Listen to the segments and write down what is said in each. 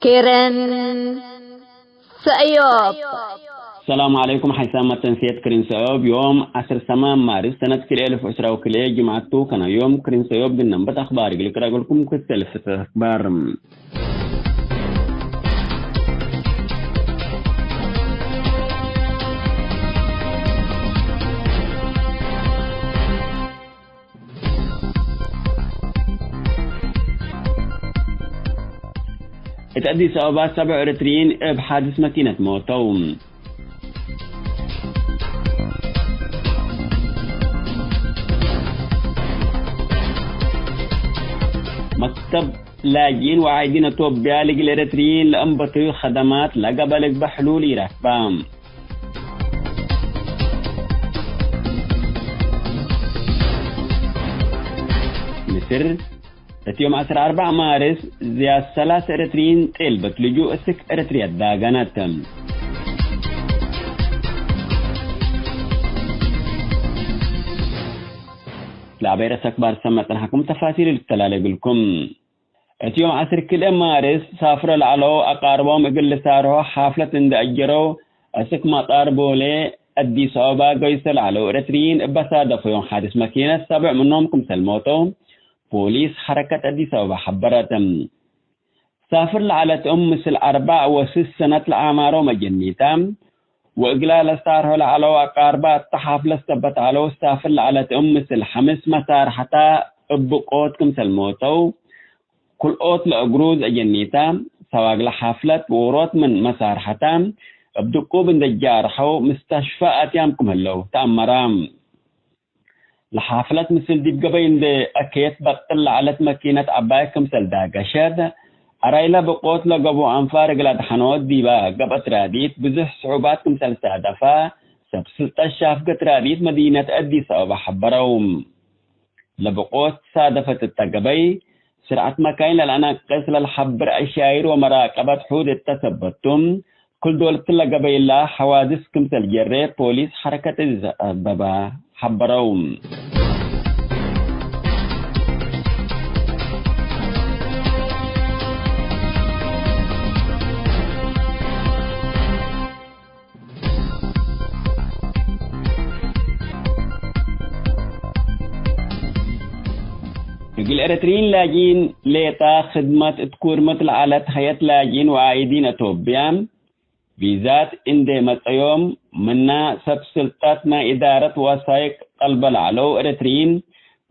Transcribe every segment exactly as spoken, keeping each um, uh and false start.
ክርን ሰእዮብ። ሰላም ዐለይኩም። ሐይሳም መተንስየት ክርን ሰእዮብ ዮም ዐስር ሰማን ማርስ ሰነት ክልኤ እልፍ ዕስራ ወክልኤ ጅምዐት ቱ። ከነ ዮም ክርን ሰእዮብ ግነንበት አክባር እግል ቅረግልኩም ክሰልፍ ተክባር። እት አዲስ አበባ ሰብዕ ኤረትርይን እብ ሓድስ መኪነት ሞተው። መክተብ ላጅኢን ወዓይዲን አቶብያ ልግል ኤረትርይን ለአንበቱ ኸደማት ለገበ ልግበእ ሕሉል ኢረክባ። ምስር፣ እት ዮም ዐስር አርበዕ ማርስ ዝያድ ሰላስ ኤረትርይን ጤልበት ልጁእ እስክ ኤረትርያ ዳገነት። ለአበይ ርእሰ አክባር ሰመ ጸንሐኩም ተፋሲል ልተላለ እግልኩም። እት ዮም ዐስር ክልኤ ማርስ ሳፍሮ ለዐለው አቃርቦም እግል ልሳርሖ ሓፍለት እንዴ አጀረው፣ እስክ መጣር ቦሌ አዲስ አበባ ገይሶ ለዐለው ኤረትርይን እበ ሳደፈዮም ሓድስ መኪነት ሰብዕ ምኖም ክምሰል ሞተው ፖሊስ ሐረከት አዲስ አበባ ሐበረት። ሳፍር ለዐለት እም ምስል አርበዕ ወስስ ሰነት ለአማሮም አጀኒታ፣ ወእግላ ለሳርሖ ለዐለው አቃርባ እተ ሓፍለት ሰበት ዐለው ሳፍር ለዐለት እም ምስል ሐምስ መሳርሐታ እብ ቆት ክምሰል ሞተው፣ ክልኦት ለእግሩዝ አጀኒታ፣ ሰዋግለ ሓፍለት ዎሮት ምን መሳርሐታ እብ ድቁብ እንዴ ጃርሐው ምስተሽፈ አትያም ክም ህለው ተአመራ። ለሓፍለት ምስል ዲብ ገበይ እንዴ አከየት በጥል ለዐለት መኪነት ዐባይ ክምሰል ዳገሸት፣ አራይለ ብቆት ለገብኡ አንፋር እግል አድሐኖት ዲበ ገብአት ራዲት ብዙሕ ስዑባት ክምሰል ሳደፋ፣ ሰብ ስልጠት ሻፍገት ራዲት መዲነት አዲስ አበባ ሐበረው። ለብቆት ሳደፈት እተ ገበይ፣ ስርዐት መካይን ለለአነቅስ ለልሐብር አሻይር ወመራቀበት ሑድ እተ ሰበት ቱ፣ ክል ዶል እትለ ገበይ እላ ሐዋድስ ክምሰል ጀሬ ፖሊስ ሐረከት አዲስ አበባ ሐበረው። እግል ኤረትርይን ላጅኢን ሌጣ ክድመት እት ኩርምት ለዐለት ሀየት ላጅኢን ወዓኢዲን አቶብያ፣ ቪዛት እንዴ መጸዮም ምና ሰብ ስልጠት ናይ እዳረት ወሳይቅ ጠልበ ለዐለው ኤረትርይን፣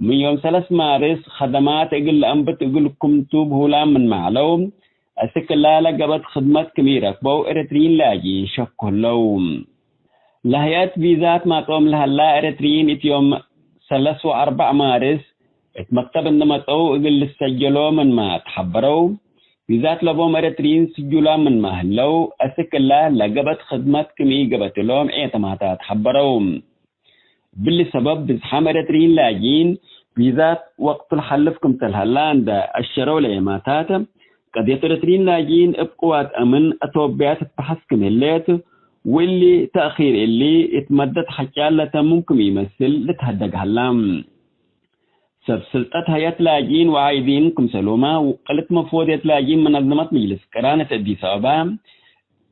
ምን ዮም ሰለስ ማርስ ከደማት እግል ለአንብት እግልኩም ቱ ብሁላም ምንመ ዐለው፣ አስክ እላ ለገብአት ክድመት ክም ኢረክበው ኤረትርይን ላጅኢን ሸኩ ህለው። ለሀይአት ቪዛት ማጽኦም ለሀላ ኤረትርይን እት ዮም ሰለስ ወአርበዕ ማርስ እት መክተብ እንዴ መጽአው እግል ልሰጀሎ ምንመ ተሐበረው፣ ቪዛት ለቦም ኤረትርይን ስጁላም ምንመ ህለው፣ አስክ እላ ለገብአት ክድመት ክም ኢገብአት እሎም ዔተማታት ሐበረው። እብሊ ሰበብ ብዝሓም ኤረትርይን ላጅኢን ቪዛት ወቅቱ ለሐልፍ ክምሰል ሀላ እንዴ አሸረው ለዔማታት፣ ቀድየት ኤረትርይን ላጅኢን እብ ቅዋት አምን አቶብያ ትትበሐስ ክም ህሌት፣ ወእሊ ተእኺር እሊ እት መደት ሐጫል ለተምም ክም ኢመስል ልትሀደግ ሀላ። ሰብ ስልጠት ሀይአት ላጅኢን ወዓይዲን ክምሰሉመ፣ ውቅልት መፍወድየት ላጅኢን መነዘመት መጅልስ ቅራን እት አዲስ አበባ፣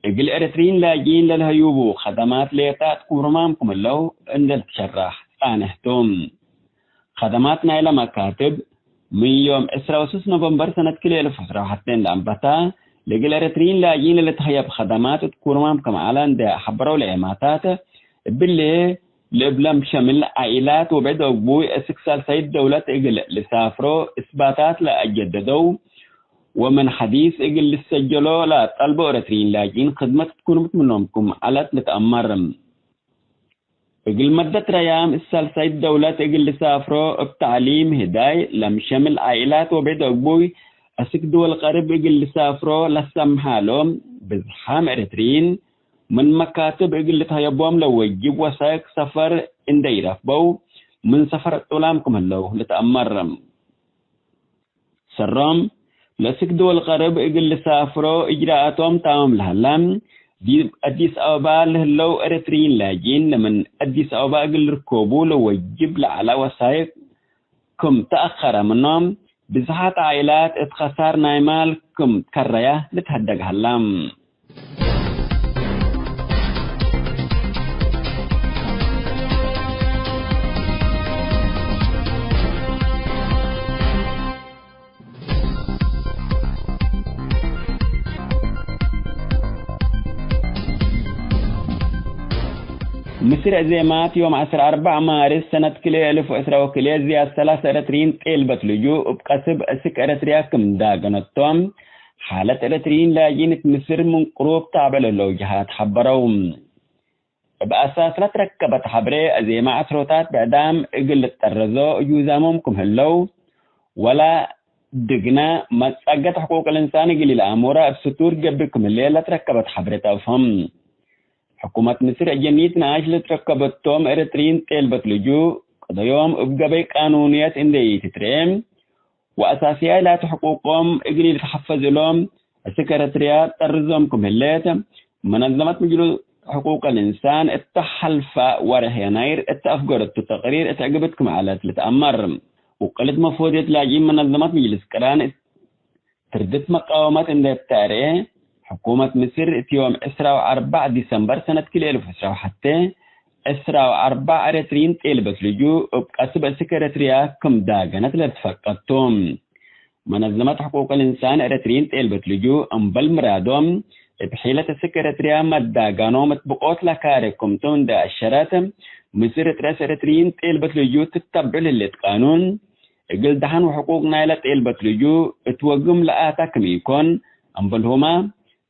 እግል ኤረትርይን ላጅኢን ለልሀዩቡ ከደማት ሌጣ እት ኩርማም ክም ህለው እንዴ ልትሸራሕ ጻንሕ ቱ። ከደማት ናይለ መካትብ፣ ምን ዮም ዕስራ ወስስ ኖቨምበር ሰነት ክልኤ እልፍ ወዕስራ ወሐቴ እንዴ አንበታ፣ ለእግል ኤረትርይን ላጅኢን ለልትሀየብ ከደማት እት ኩርማም ክም ዐለ እንዴ ሐበረው ለዔማታት፣ እብሊ፣ ለእብለም ሸምል ዓኢላት ወብዕድ አግቡይ እስክ ሳልሳይት ደውለት እግል ልሳፍሮ እስባታት ለአጀደደው ወምን ሐዲስ እግል ልሰጀሎ ለጠልቦ ኤረትርይን ላጅኢን ክድመት እት ኩርምት ምኖም ክም ዐለት ልትአመር። እግል መደት ረያም እት ሳልሳይት ደውለት እግል ልሳፍሮ እብ ተዕሊም ህዳይ ለምሸምል ዓኢላት ወብዕድ አግቡይ እስክ ድወል ቀርብ እግል ልሳፍሮ ለሰምሓሎም ብዝሓም ኤረትርይን ምን መካትብ እግል ልትሀየቦም ለወጅብ ወሳይቅ ሰፈር እንዴ ኢረክበው፣ ምን ሰፈር እጡላም ክም ህለው ልትአመር። ሰሮም፣ ለእስክ ድወል ቀርብ እግል ልሳፍሮ እጅራአቶም ታምም ለሀላ፣ ዲብ አዲስ አበባ ለህለው ኤረትርይን ላጅኢን ለምን አዲስ አበባ እግል ልርከቡ ለወጅብ ለዐለ ወሳይቅ ክም ተአከረ ምኖም፣ ብዝሓት ዓኢላት እት ከሳር ናይ ማል ክም ትከረያ ልትሀደግ ሀላ። ምስል እዜማት ዮም ዐስር አርበዕ ማርስ ሰነት ክልኤ እልፍ ወዕስራ ወክልኤ ዝያድ ሰላሰ ኤረትርዪን ጤልበት ልጁእ እብ ቀስብ እስክ ኤረትርያ ክም ዳገነቶም፣ ሓለት ኤረትርዪን ላጅኢን እት ምስር ምን ቅሩብ ታብዕ ለህለው ጀሃት ሐበረው። እብ አሳስ ለትረከበት ሐብሬ፣ እዜመ ዐስሮታት ብዕዳም እግል ልትጠረዞ እጁዛሞም ክም ህለው፣ ወለ ድግነ መጸገት ሕቁቅ ልንሳን እግል ኢለአሙረ እብ ስቱር ገብእ ክም ህሌ ለትረከበት ሐብሬ ተአፍህም። ሕኩመት ምስር እጀኒት ነኣሽ ለትረከበቶም ኤረትርዪን ጤልበት ልጁእ፣ ቀደዮም እብ ገበይ ቃኑንየት እንዴ ኢትትርኤ፣ ወአሳስያይ ላቲ ሕቁቆም እግል ኢልትሐፈዝ እሎም፣ እስክ ኤረትርያ ጠርዞም ክም ህሌት፣ መነዘመት ምጅልስ ሕቁቅ ልእንሳን እተ ሐልፈ ወርሕ የናይር እተ አፍገረቱ ተቅሪር እት ዕግብት ክም ዐለት ልትአመር። ውቅልት መፎድየት ላጅኢን መነዘመት ምጅልስ ቅራን እት ትርድት መቃወመት እንዴ ተአርኤ፣ ሕኩመት ምስር እት ዮም ዕስራ ወአርበዕ ዲሰምበር ሰነት ክልኤ እልፍ ወዕስራ ወሐቴ፣ ዕስራ ወአርበዕ ኤረትርዪን ጤልበት ልጁእ እብ ቀስብ እስክ ኤረትርያ ክም ዳገነት ለልትፈቀድ ቱ። መነዘመት ሕቁቅ ልእንሳን ኤረትርዪን ጤልበት ልጁእ እምበል ምራዶም፣ እብ ሒለት እስክ ኤረትርያ መዳጋኖም እት ብቆት ለካሬ ክምቱ እንዴ አሸረት፣ ምስር እት ረአስ ኤረትርዪን ጤልበት ልጁእ ትተብዕ ለህሌት ቃኑን፣ እግል ደሐን ወሕቁቅ ናይለ ጤልበት ልጁእ እት ወግም ለአተ ክም ኢኮን፣ እምበልሁመ፣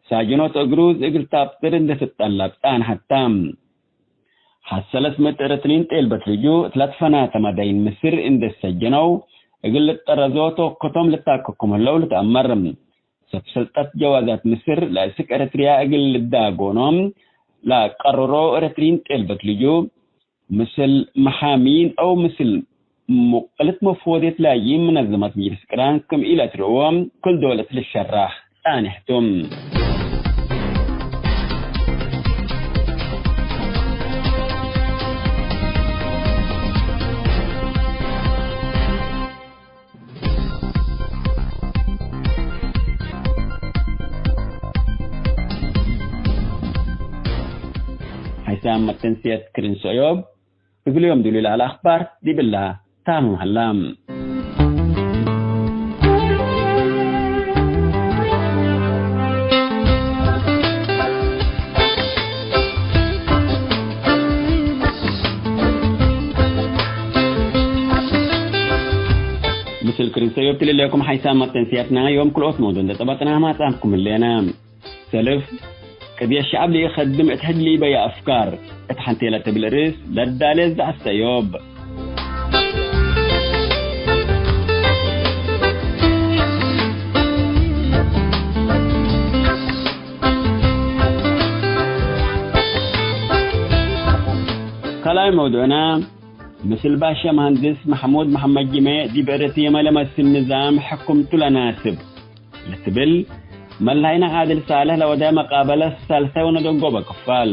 ሳጅኖት እግሩዝ እግል ታብጥር እንዴ ትጠለብ ጸንሐት ተ። ሐሰ ለስምጥ ኤረትርዪን ጤልበት ልጁእ እት ለትፈናተ መዳይን ምስር እንዴ ሰጀነው፣ እግል ልትጠረዞ ቶክቶም ልታከኩም ህለው ልትአመር። ሰብ ሰልጠት ጀዋዛት ምስር ለእስክ ኤረትርያ እግል ልዳጎኖም ለቀርሮ ኤረትርዪን ጤልበት ልጁእ፣ ምስል መሓሚን አው ምስል ሙቅልት መፎድየት ላጅኢን መነዘመት ምጅልስ ቅራን ክም ኢለትርኦ፣ ክል ዶል እት ልሸራሕ ጻኔሕ ቱ። ሐይሳም መተንስየት ክርን ሰእዮብ፣ እግል ዮም ዱሉይ ለዐለ አኽባር ዲብላ ታምም ሀላ። ምስል ክርን ሰእዮብ ትልሌኩም ሐይሳም መተንስያትና ዮም ክልኦት መውዱዕ እንዴ ጸበጥናህ ማጻምኩም ህሌነ። ሰልፍ፣ ቅድየት ሸዐብ ለኢከድም እት ሕድ ሊበየ አፍካር፣ እት ሐንቴ ለትብል ርእስ ለዳሌ ዘዐሰ ዮብ። ካልኣይ መውዱዕና፣ ምስል ባሸ መሀንድስ መሕሙድ መሐመድ ጅሜ ዲብ ኤረትርየ ለመስል ንዛም ሕኩምቱ ለናስብ። ለትብል፣ መላይነ ዓድል ሳልሕ ለወደ መቃበለት ሳልሳይ ወነደንጎበ ክፋል።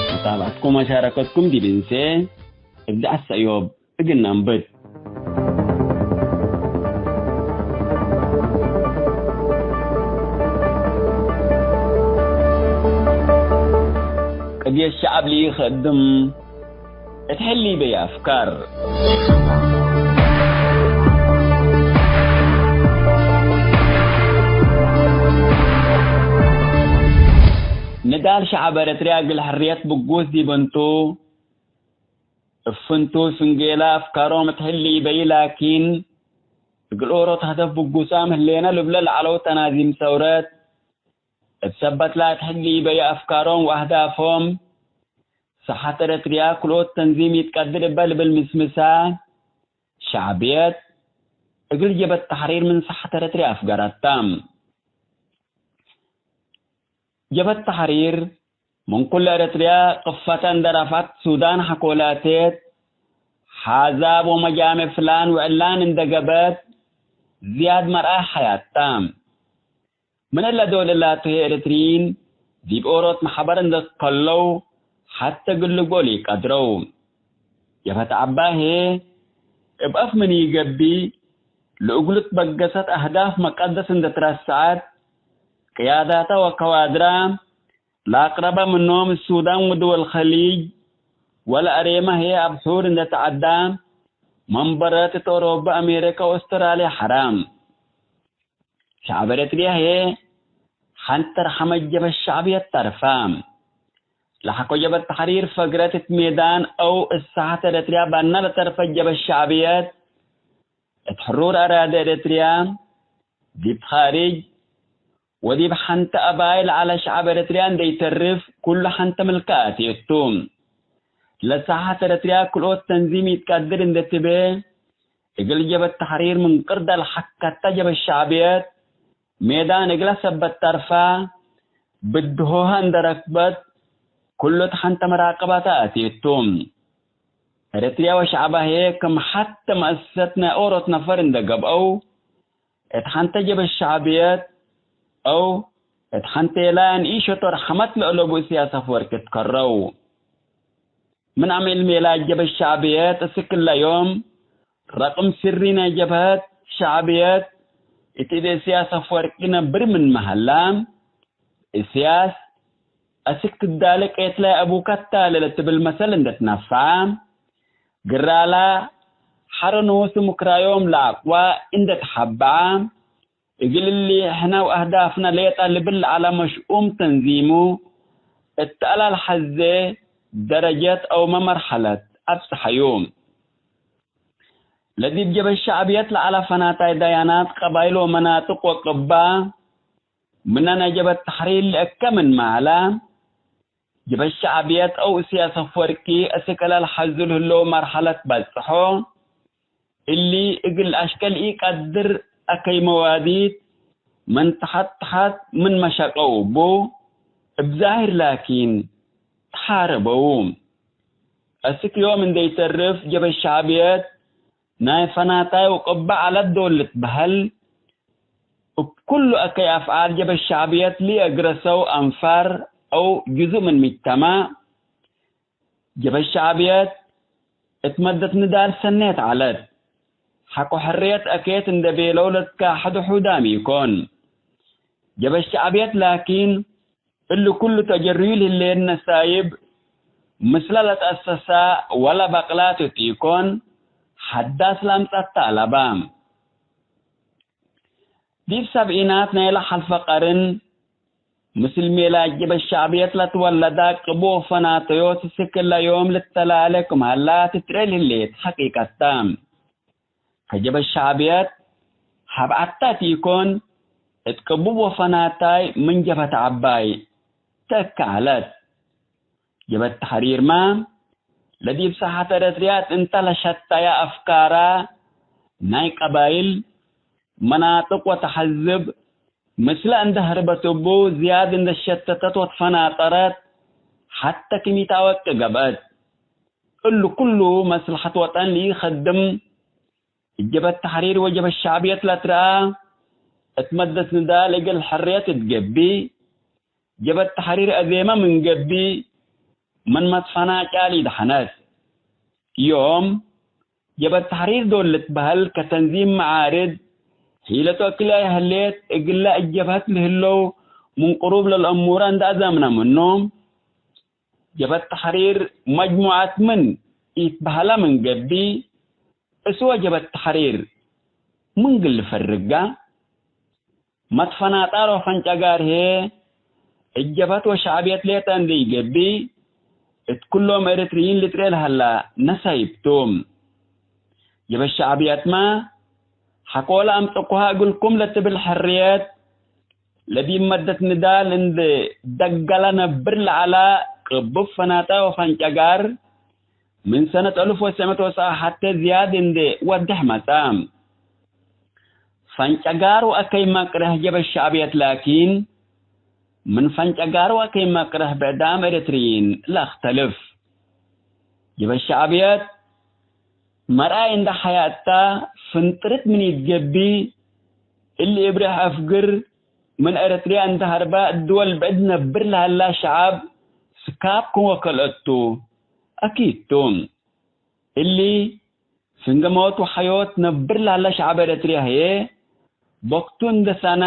መታብዐትኩም ወመሻረከትኩም ዲብ እንሴ እብ ዐሰ ዮብ። እግል ነንብት። ቅድየት ሸዐብ ለኢከድም እት ሕድ ሊበየ አፍካር። ንዳል ሸዐብ ኤረትርያ እግል ሕርየት ብጉስ ዲብ እንቱ፣ እብ ፍንቱ ፍንጌለ አፍካሮም እት ሕድ ሊበዩ ላኪን፣ እግል ኦሮት ሀደፍ ብጉሳም ህሌነ ልብለ ለዐለው ተናዚም ሰውረት፣ እብ ሰበትላ እት ሕድ ሊበዩ አፍካሮም ወአህዳፎም፣ ሳሐት ኤረትርያ ክልኦት ተንዚም ኢትቀድር እበ ልብል ምስምሳ፣ ሸዕብየት እግል ጀበት ተሕሪር ምን ሳሐት ኤረትርያ አፍገረታ። ጀበት ተሕሪር ምን ኩለ ኤረትርያ ቅፈተ እንዴ ረፍዐት ሱዳን ሐቆ ለአቴት፣ ሓዛብ ወመጃሜዕ ፍላን ወዕላን እንዴ ገብአት ዝያድ መርኣይ ሐያት ተ። ምን እለ ዶል እላቱ ህዬ ኤረትርዪን ዲብ ኦሮት መሕበር እንዴ ትከለው ሐቴ እግል ልግኦ ኢቀድረው። ጀብሀት ዐባይ ህዬ እብ አፍ ምን ኢገብእ፣ ለእግሉ ትበገሰት አህዳፍ መቀደስ እንዴ ትረሰዐት፣ ቅያዳተ ወከዋድራ ለአቅረበ ምኖም ሱዳን ወድወል ከሊጅ፣ ወለአሬመ ህዬ አብሑር እንዴ ተዐዳ፣ መንበረት እት ኦሮበ፣ አሜሪከ ወአውስትራልየ ሐራ። ሸዐብ ኤረትርያ ህዬ ሐንተ ረሐመት ጀበህት ሸዕብየት ተርፋ። ለሐቆ ጀበህት ተሕሪር ፈግረት እት ሜዳን አው እት ሳሐት ኤረትርያ ባና ለተርፈት ጀበህት ሸዕብየት፣ እት ሕሩር አራዲ ኤረትርያ፣ ዲብ ኻርጅ ወዲብ ሐንተ አባይ ለዐለ ሸዐብ ኤረትርያ እንዴ ኢተርፍ፣ ኩሉ ሐንተ ምልከ አቴቱ። ለሳሐት ኤረትርያ ክልኦት ተንዚም ኢትቀድር እንዴ ትቤ፣ እግል ጀበህት ተሕሪር ምን ቅርደ ለሐከተ ጀበህት ሸዕብየት፣ ሜዳን እግለ ሰበት ተርፋ፣ ብድሆሀ እንዴ ረክበት፣ ኩሉ እት ሐንተ መራቀባተ አቴቱ። ኤረትርያ ወሸዕባ ህዬ ክም ሐቴ መአሰሰት ናይ ኦሮት ነፈር እንዴ ገብአው፣ እት ሐንተ ጀበህት ሸዕብየት አው እት ሐንቴ ላን ኢሸቶ ረሐመት ለአለቡ እስያስ አፍወርቂ ትከረው። ምን አሜል ሜላት ጀበህት ሸዕብየት እስክ እለ ዮም ረቅም ስሪ ናይ ጀብሀት ሸዕብየት እት እዴ እስያስ አፍወርቂ ነብር ምንመ ሀላ፣ እስያስ አስክ ትዳለ ቄትላይ አቡከ ታለ ለትብል መሰል እንዴ ትነፈዐ፣ ግራላ ሐረ ኖሱ ምክራዮም ለአቅዋ እንዴ ተሐበዐ፣ እግል እሊ ሕነ ወአህዳፍነ ሌጠ ልብል ለዐለ መሽኡም ተንዚሙ፣ እት አላል ሐዜ ደረጀት አውመ መርሐለት አብጽሐዩ። ለዲብ ጀበህት ሸዕብየት ለዐለ ፈናታይ ዳያናት ቀባይል ወመናጥቅ ወቅባ፣ ምነ ናይ ጀበህት ተሕሪር ለእከ ምንመ ሀላ፣ ጀበህት ሸዕብየት አው እስያስ አፍወርቂ አስክ ለልሐዙ ለህለው መርሐለት በጽሖ። እሊ እግል አሽከል ኢቀድር አከይ መዋዲት ምን ተሐት ተሐት ምንመ ሸቀው እቡ፣ እብ ዛሂር ላኪን ተሓረበው። አስክ ዮም እንዴ ኢተርፍ ጀበህት ሸዕብየት ናይ ፈናታይ ወቅባ ዐለት ዶል ልትበሀል፣ እብ ኩሉ አከይ አፍዓል ጀበህት ሸዕብየት ለኢአግረሰው አንፋር አው ጅዙእ ምን ምጅተማዕ፣ ጀበህት ሸዕብየት እት መደት ንዳል ሰኔት ዐለት። ሐቆ ሕርየት አኬት እንዴ ቤለው ለትካሐዱ ሑዳም ኢኮን። ጀበህት ሸዕብየት ላኪን፣ እሊ ኩሉ ተጀርዩ ለህሌት ነሳይብ ምስለ ለትአሰሳ ወለበቅላቱ ቱ ኢኮን፣ ሐዳስ ለአምጸተ አለበ። ዲብ ሰብዒናት ናይለ ሐልፈ ቀርን፣ ምስል ሜላት ጀበህት ሸዕብየት ለትወለዳ ቅቡ ወፈናተዮት እስክ እለ ዮም ልተላሌ ክም ሀላ ትትርኤ ለህሌት ሐቂቀት ተ። ከጀበህት ሸዕብየት ሀብዐት ተ ኢኮን፣ እት ቅቡብ ወፈናታይ ምን ጀብሀት ዐባይ ተአከ ዐለት። ጀብሀት ተሕሪርመ፣ ለዲብ ሳሐት ኤረትርያ እት እንተ ለሸተየ አፍካራ ናይ ቀባይል፣ መናጥቅ ወተሐዝብ፣ ምስለ እንዴ ሀርበት እቡ ዝያድ እንዴ ሸተተት ወትፈናጠረት፣ ሐቴ ክም ኢታወቂ ገብአት። እሉ ኩሉ መስለሐት ወጠን ለኢከድም፣ እት ጀብሀት ተሕሪር ወጀብሀት ሸዕብየት ለትረአ፣ እት መደት ንዳል እግል ሕርየት እት ገብእ፣ ጀብሀት ተሕሪር አዜመ ምን ገብእ፣ ምን መትፈናጫል ኢደሐነት። ዮም፣ ጀብሀት ተሕሪር ዶል ልትበህል ከተንዚም መዓርድ፣ ሒለቱ እክልያይ ህሌት፣ እግለ እት ጀብሀት ለህለው ምን ቅሩብ ለልአሙረ እንዴ አዘምነ ምኑ፣ ጀብሀት ተሕሪር መጅሙዐት ምን ኢትበህለ ምን ገብእ፣ እስወ ጀብሀት ተሕሪር ምን እግል ልፈርጋ? መትፈናጣር ወፈንጨጋር ህዬ፣ እት ጀብሀት ወሸዕብየት ሌጠ እንዴ ኢገብእ፣ እት ኩሎም ኤረትርዪን ልጥሬ ለሀላ ነሳይብ ቱ። ጀብሀት ሸዕብየትመ፣ ሐቆለ አምጽኩሃ እግልኩም ለትብል ሕርየት፣ ለዲብ መደት ንዳል እንዴ ደገለ ነብር ለዐለ ቅቡብ ፈናጣ ወፈንጨጋር፣ ምን ሰነት አልፍ ወትሰዕ ምእት ወሰብዓ ሐቴ ዝያድ እንዴ ወዴሕ መጽአ። ፈንጨጋር ወአከይ መቅረህ ጀብሀት ሸዕብየት ላኪን፣ ምን ፈንጨጋር ወአከይ መቅረህ ብዕዳም ኤረትርዪን ለአክተልፍ። ጀብሀት ሸዕብየት መርአይ እንዴ ሐያት ተ፣ ፍንጥርት ምን ኢትገብእ፣ እሊ እብሬሕ አፍግር፣ ምን ኤረትርያ እንዴ ሀርበ፣ እት ድወል ብዕድ ነብር ለሀላ ሸዐብ ስካብ ክም ወከልአቱ አኪድ ቱ። እሊ ፍንገ ሞት ወሐዮት ነብር ለሀለ ሸዐብ ኤረትርያ ህዬ፣ በክቱ እንዴ ሰነ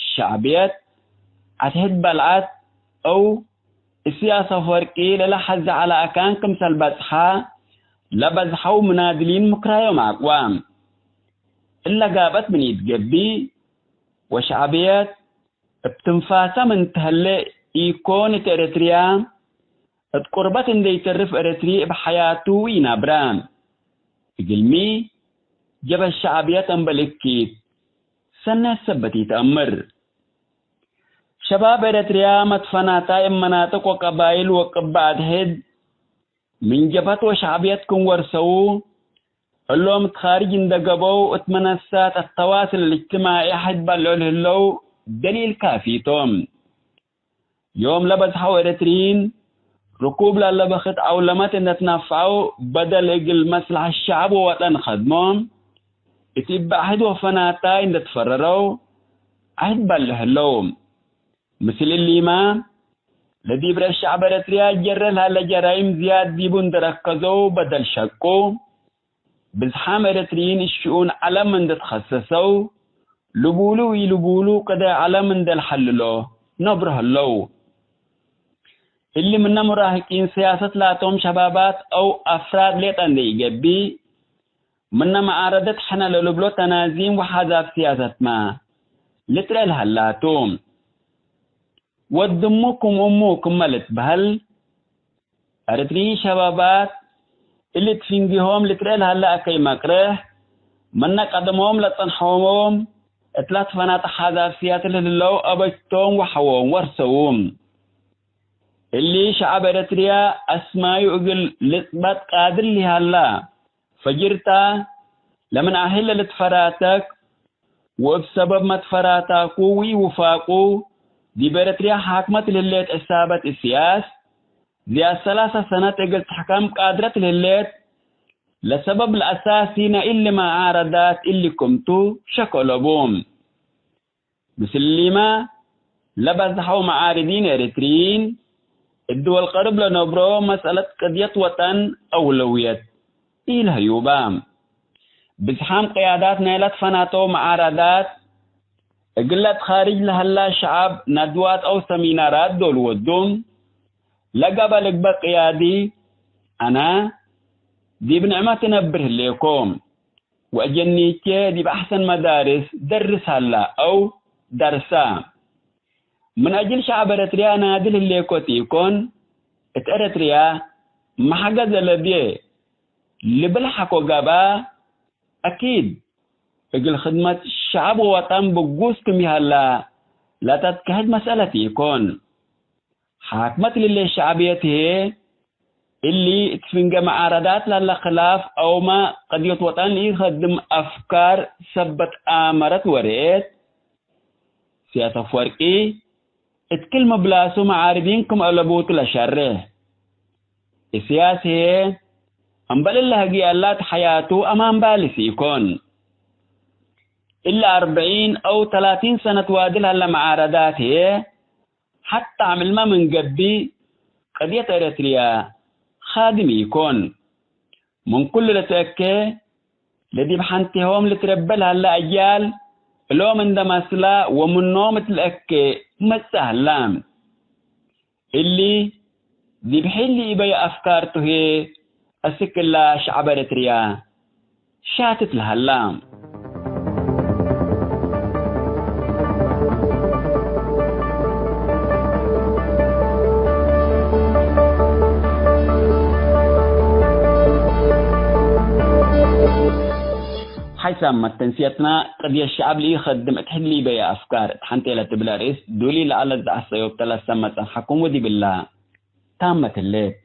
ሸዕብየት፣ አትሕት በልዐት፣ አው እስያስ አፈወርቂ ለለሐዜ ዐለ አካን ክምሰል በጽሐ፣ ለበዝሐው ምናድሊን ምክራዮም አቅወ። እለ ጋብአት ምን ኢትገብእ፣ ወሸዕብየት እብ ትንፋሰ ምን ተህሌ ኢኮን እት ኤረትርያ፣ እት ቁርበት እንዴ ኢተርፍ ኤረትሪ እብ ሐያቱ ኢነብረ። እግልሚ፣ ጀበት ሸዕብየት እምበል እኪት ሰኔት ሰበት ኢተአምር። ሸባብ ኤረትርያ መትፈናታይ እብ መናጥቅ ወቀባይል ወቅበ አድሕድ ምን ጀብሀት ወሸዕብየት ክም ወርሰዉ፣ እሎም እት ካርጅ እንዴ ገብአው እት መነሳት አተዋስል እልእጅትማዒ አሕድ በልዑ ለህለው ደሊል ካፊ ቶም። ዮም ለበዝሐው ኤረትርዪን፣ ርኩብ ለአለ በክት ዐውለመት እንዴ ትነፍዐው፣ በደል እግል መስለሐት ሸዐብ ወወጠን ከድሞም፣ እት እበ አሕድ ወፈናታይ እንዴ ትፈረረው፣ አሕድ በልዕ ህለው። ምስል እሊመ፣ ለዲብ ረአስ ሸዐብ ኤረትርያ ጀረ ለሀለ ጀራይም ዝያድ ዲቡ እንዴ ረከዘው በደል ሸቁ፣ ብዝሓም ኤረትርዪን እት ሽኡን ዐለም እንዴ ትኸሰሰው፣ ልቡሉ ወኢልቡሉ ቅደ ዐለም እንዴ ለሐልሎ ነብሮ ህለው። እሊ ምነ ሙራህቂን ስያሰት ላቶም ሸባባት አው አፍራድ ሌጠ እንዴ ኢገብእ፣ ምነ መዓረደት ሕነ ለልብሎ ተናዚም ወሐዛብ ስያሰትመ ልትረአ ለሀላ ቱ። ወድ እሙ ክም እሙ ክመ ልትበህል፣ ኤረትርዪ ሸባባት እሊ እት ፍንጌሆም ልትረአ ለሀለ አከይ መቅርሕ፣ ምነ ቀደሞም ለጸንሐዎም እት ለትፈናተ ሐዛብ ስያሰት ለህለው አበጅቶም ወሐዎም ወርሰዉ። እሊ ሸዐብ ኤረትርያ አስማዩ እግል ልጽበጥ ቃድር ለሀላ ፈጅርታ፣ ለምን አህለ ልትፈራተክ፣ ወእብ ሰበብ መትፈራታኩ ወኢውፋቁ፣ ዲብ ኤረትርያ ሓክመት ለህሌት ዕሳበት እስያስ፣ ዝያድ ሰላሰ ሰነት እግል ትሕከም ቃድረት ለህሌት፣ ለሰበብ ለአሳሲ ናይ እሊ መዓረዳት እሊ ክምቱ ሸክ አለቡ። ምስሊመ ለበዝሐው መዓርዲን ኤረትርዪን፣ እት ድወል ቀርብ ለነብሮ መስአለት ቅድየት ወጠን አውለውየት ኢለህዩበ። ብዝሓም ቅያዳት ናይለ ትፈናተው መዓረዳት፣ እግለ እት ካርጅ ለሀላ ሸዐብ ነድዋት አው ሰሚናራት ዶል ወዱ፣ ለገበ ልግበእ ቅያዲ፣ አነ ዲብ ንዕመት እነብር ህሌኮ። ወአጀኒቼ ዲብ አሕሰን መዳርስ ደርስ ሀላ አው ደርሳ። ምን አጅል ሸዐብ ኤረትርያ ናድል ህሌኮ ቲኮን፣ እት ኤረትርያ መሐገዘ ለብዬ ልብል ሐቆ ገብአ፣ አኪድ እግል ክድመት ሸዐብ ወወጠን ብጉስ ክም ይሀላ ለተትከህድ መስአለት ኢኮን። ሓክመት ልሌ ሸዕብየት ህዬ፣ እሊ እት ፍንጌ መዓረዳት ላለ ክላፍ አውመ ቅድየት ወጠን ለኢከድም አፍካር ሰበት አመረት ወርኤት፣ ስያስ አፍወርቂ እት ክል ምላሱ መዓርዲን ክም አለቡቱ ለሸሬሕ። እስያስ ህዬ፣ እምበል እለ ህግያላት ሐያቱ አማን ባልስ ኢኮን። እለ አርበዒን አው ተላቲን ሰነት ዋዲ ለሀለ መዓረዳት ህዬ፣ ሐታ ዓምልመ ምን ገብእ፣ ቅድየት ኤረትርያ ኻድም ኢኮን። ምን ኩሉ ለትአኬ፣ ለዲብ ሐንቴሆም ልትረበ ለሀለ አጅያል፣ እሎም እንደ መስላ ወምኖም እት ለአኬ መጽእ ሀላ። እሊ፣ ዲብ ሕሊ ኢበየ አፍካር ቱ ህዬ፣ አስክ እላ ሸዐብ ኤረትርያ ሻትት ለሀላ። ሓይሳም መተንስየትና፣ ቅድየት ሸዐብ ለኢከድም እት ሕሊ በየ አፍካር እት ሐንቴ ለትብል አርእስ ዱሊ ለዐለት ዘአሰዮብተ ለሰመ ጸንሐኩም ወዲብላ። ታመት ህሌት።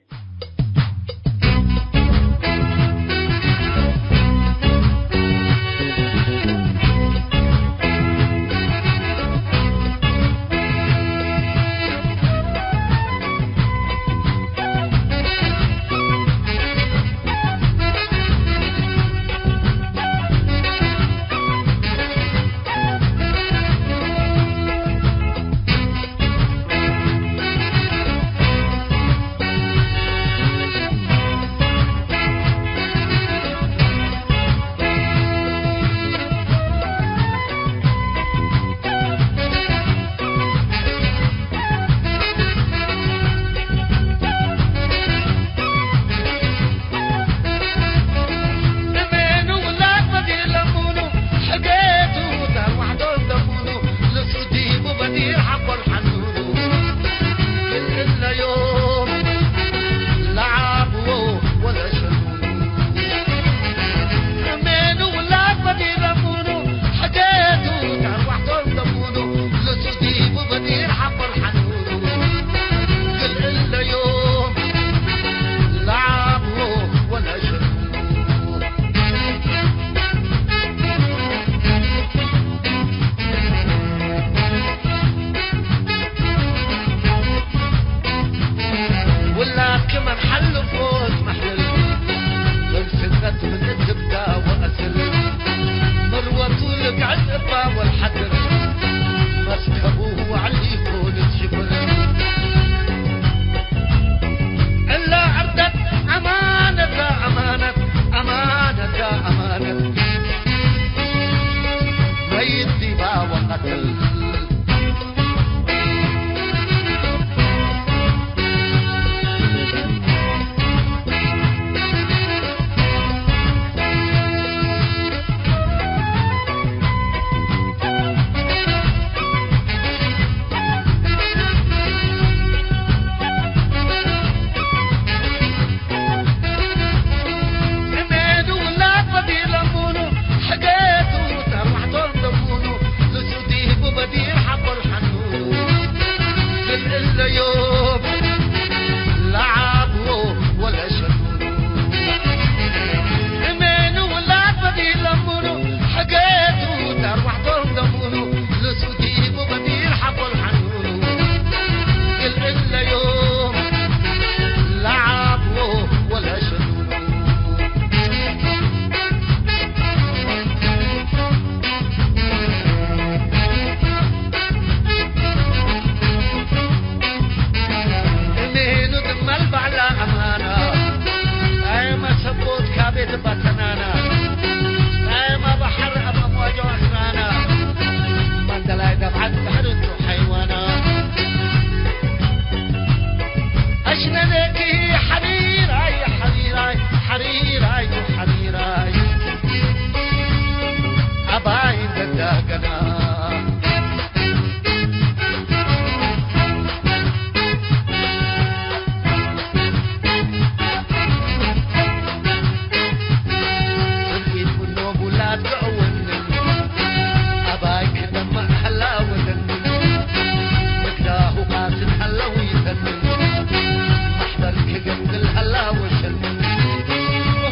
ሀላ ወሸን።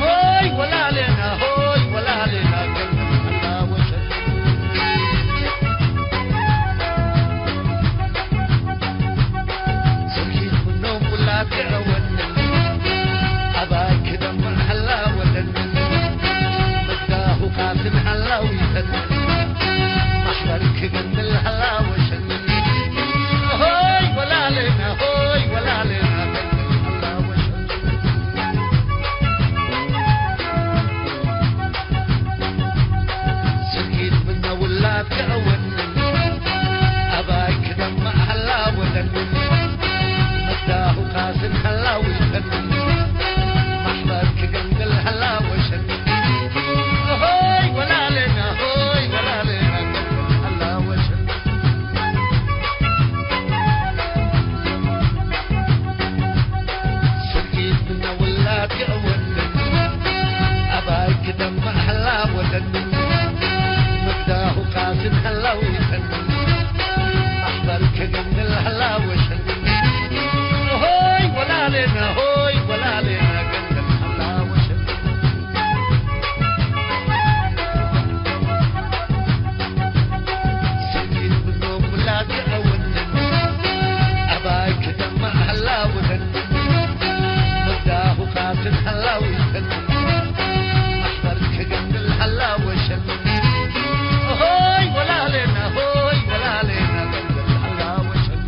ሆይ ወላሌና፣ ሆይ ወላሌና፣ ሀላ ወሸን። ስርጊት ምኖም ውላድ ገአወን፣ አባይ ክደም ሀላ ወደን። መዳሁ ቃስን ሀላ ዊተን፣ ማሕበር ክገንል ሀላ ወሸን። ሆይ ወላሌና፣ ሆይ ወላሌና፣ ስኪት ምነ ውላድ ከአወንን፣ አባይ ክደማ ሀላ ወደንን፣ መዳሁ ቃስን ሀላ ዊተንን፣ ማሕበር ክገንግል ሀላ ወሸን። ሆይ ወላሌና፣ ሆይ ወላሌና፣ ሀላ ወሸን። ስርጊት ምነ ውላድ ከአወንን፣ አባይ ክደማ ሀላ ወደንን፣ መዳሁ ቃስን ሀላ ዊተንን፣ ማሕበር ክገንግል ሀላ ወሸን። ሆይ ወላሌና፣ ሆይ ወላሌና፣ ገንግል ሀላ ወሸን። ስኪት ምኖም ውላድ ከአወንን፣ አባይ ክደማ ሀላ ወደን፣ መዳሁ ቃስን ሀላ ዊተን፣ ማሕበር ክገንግል ሀላ ወሸን። ሆይ ወላሌና፣ ሆይ ወላሌና፣ ገንግል ሀላ ወሸን።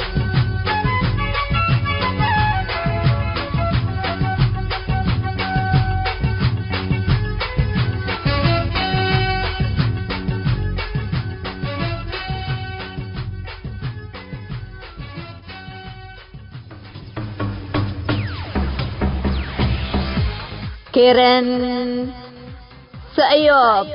ኬረን ሰእዮብ።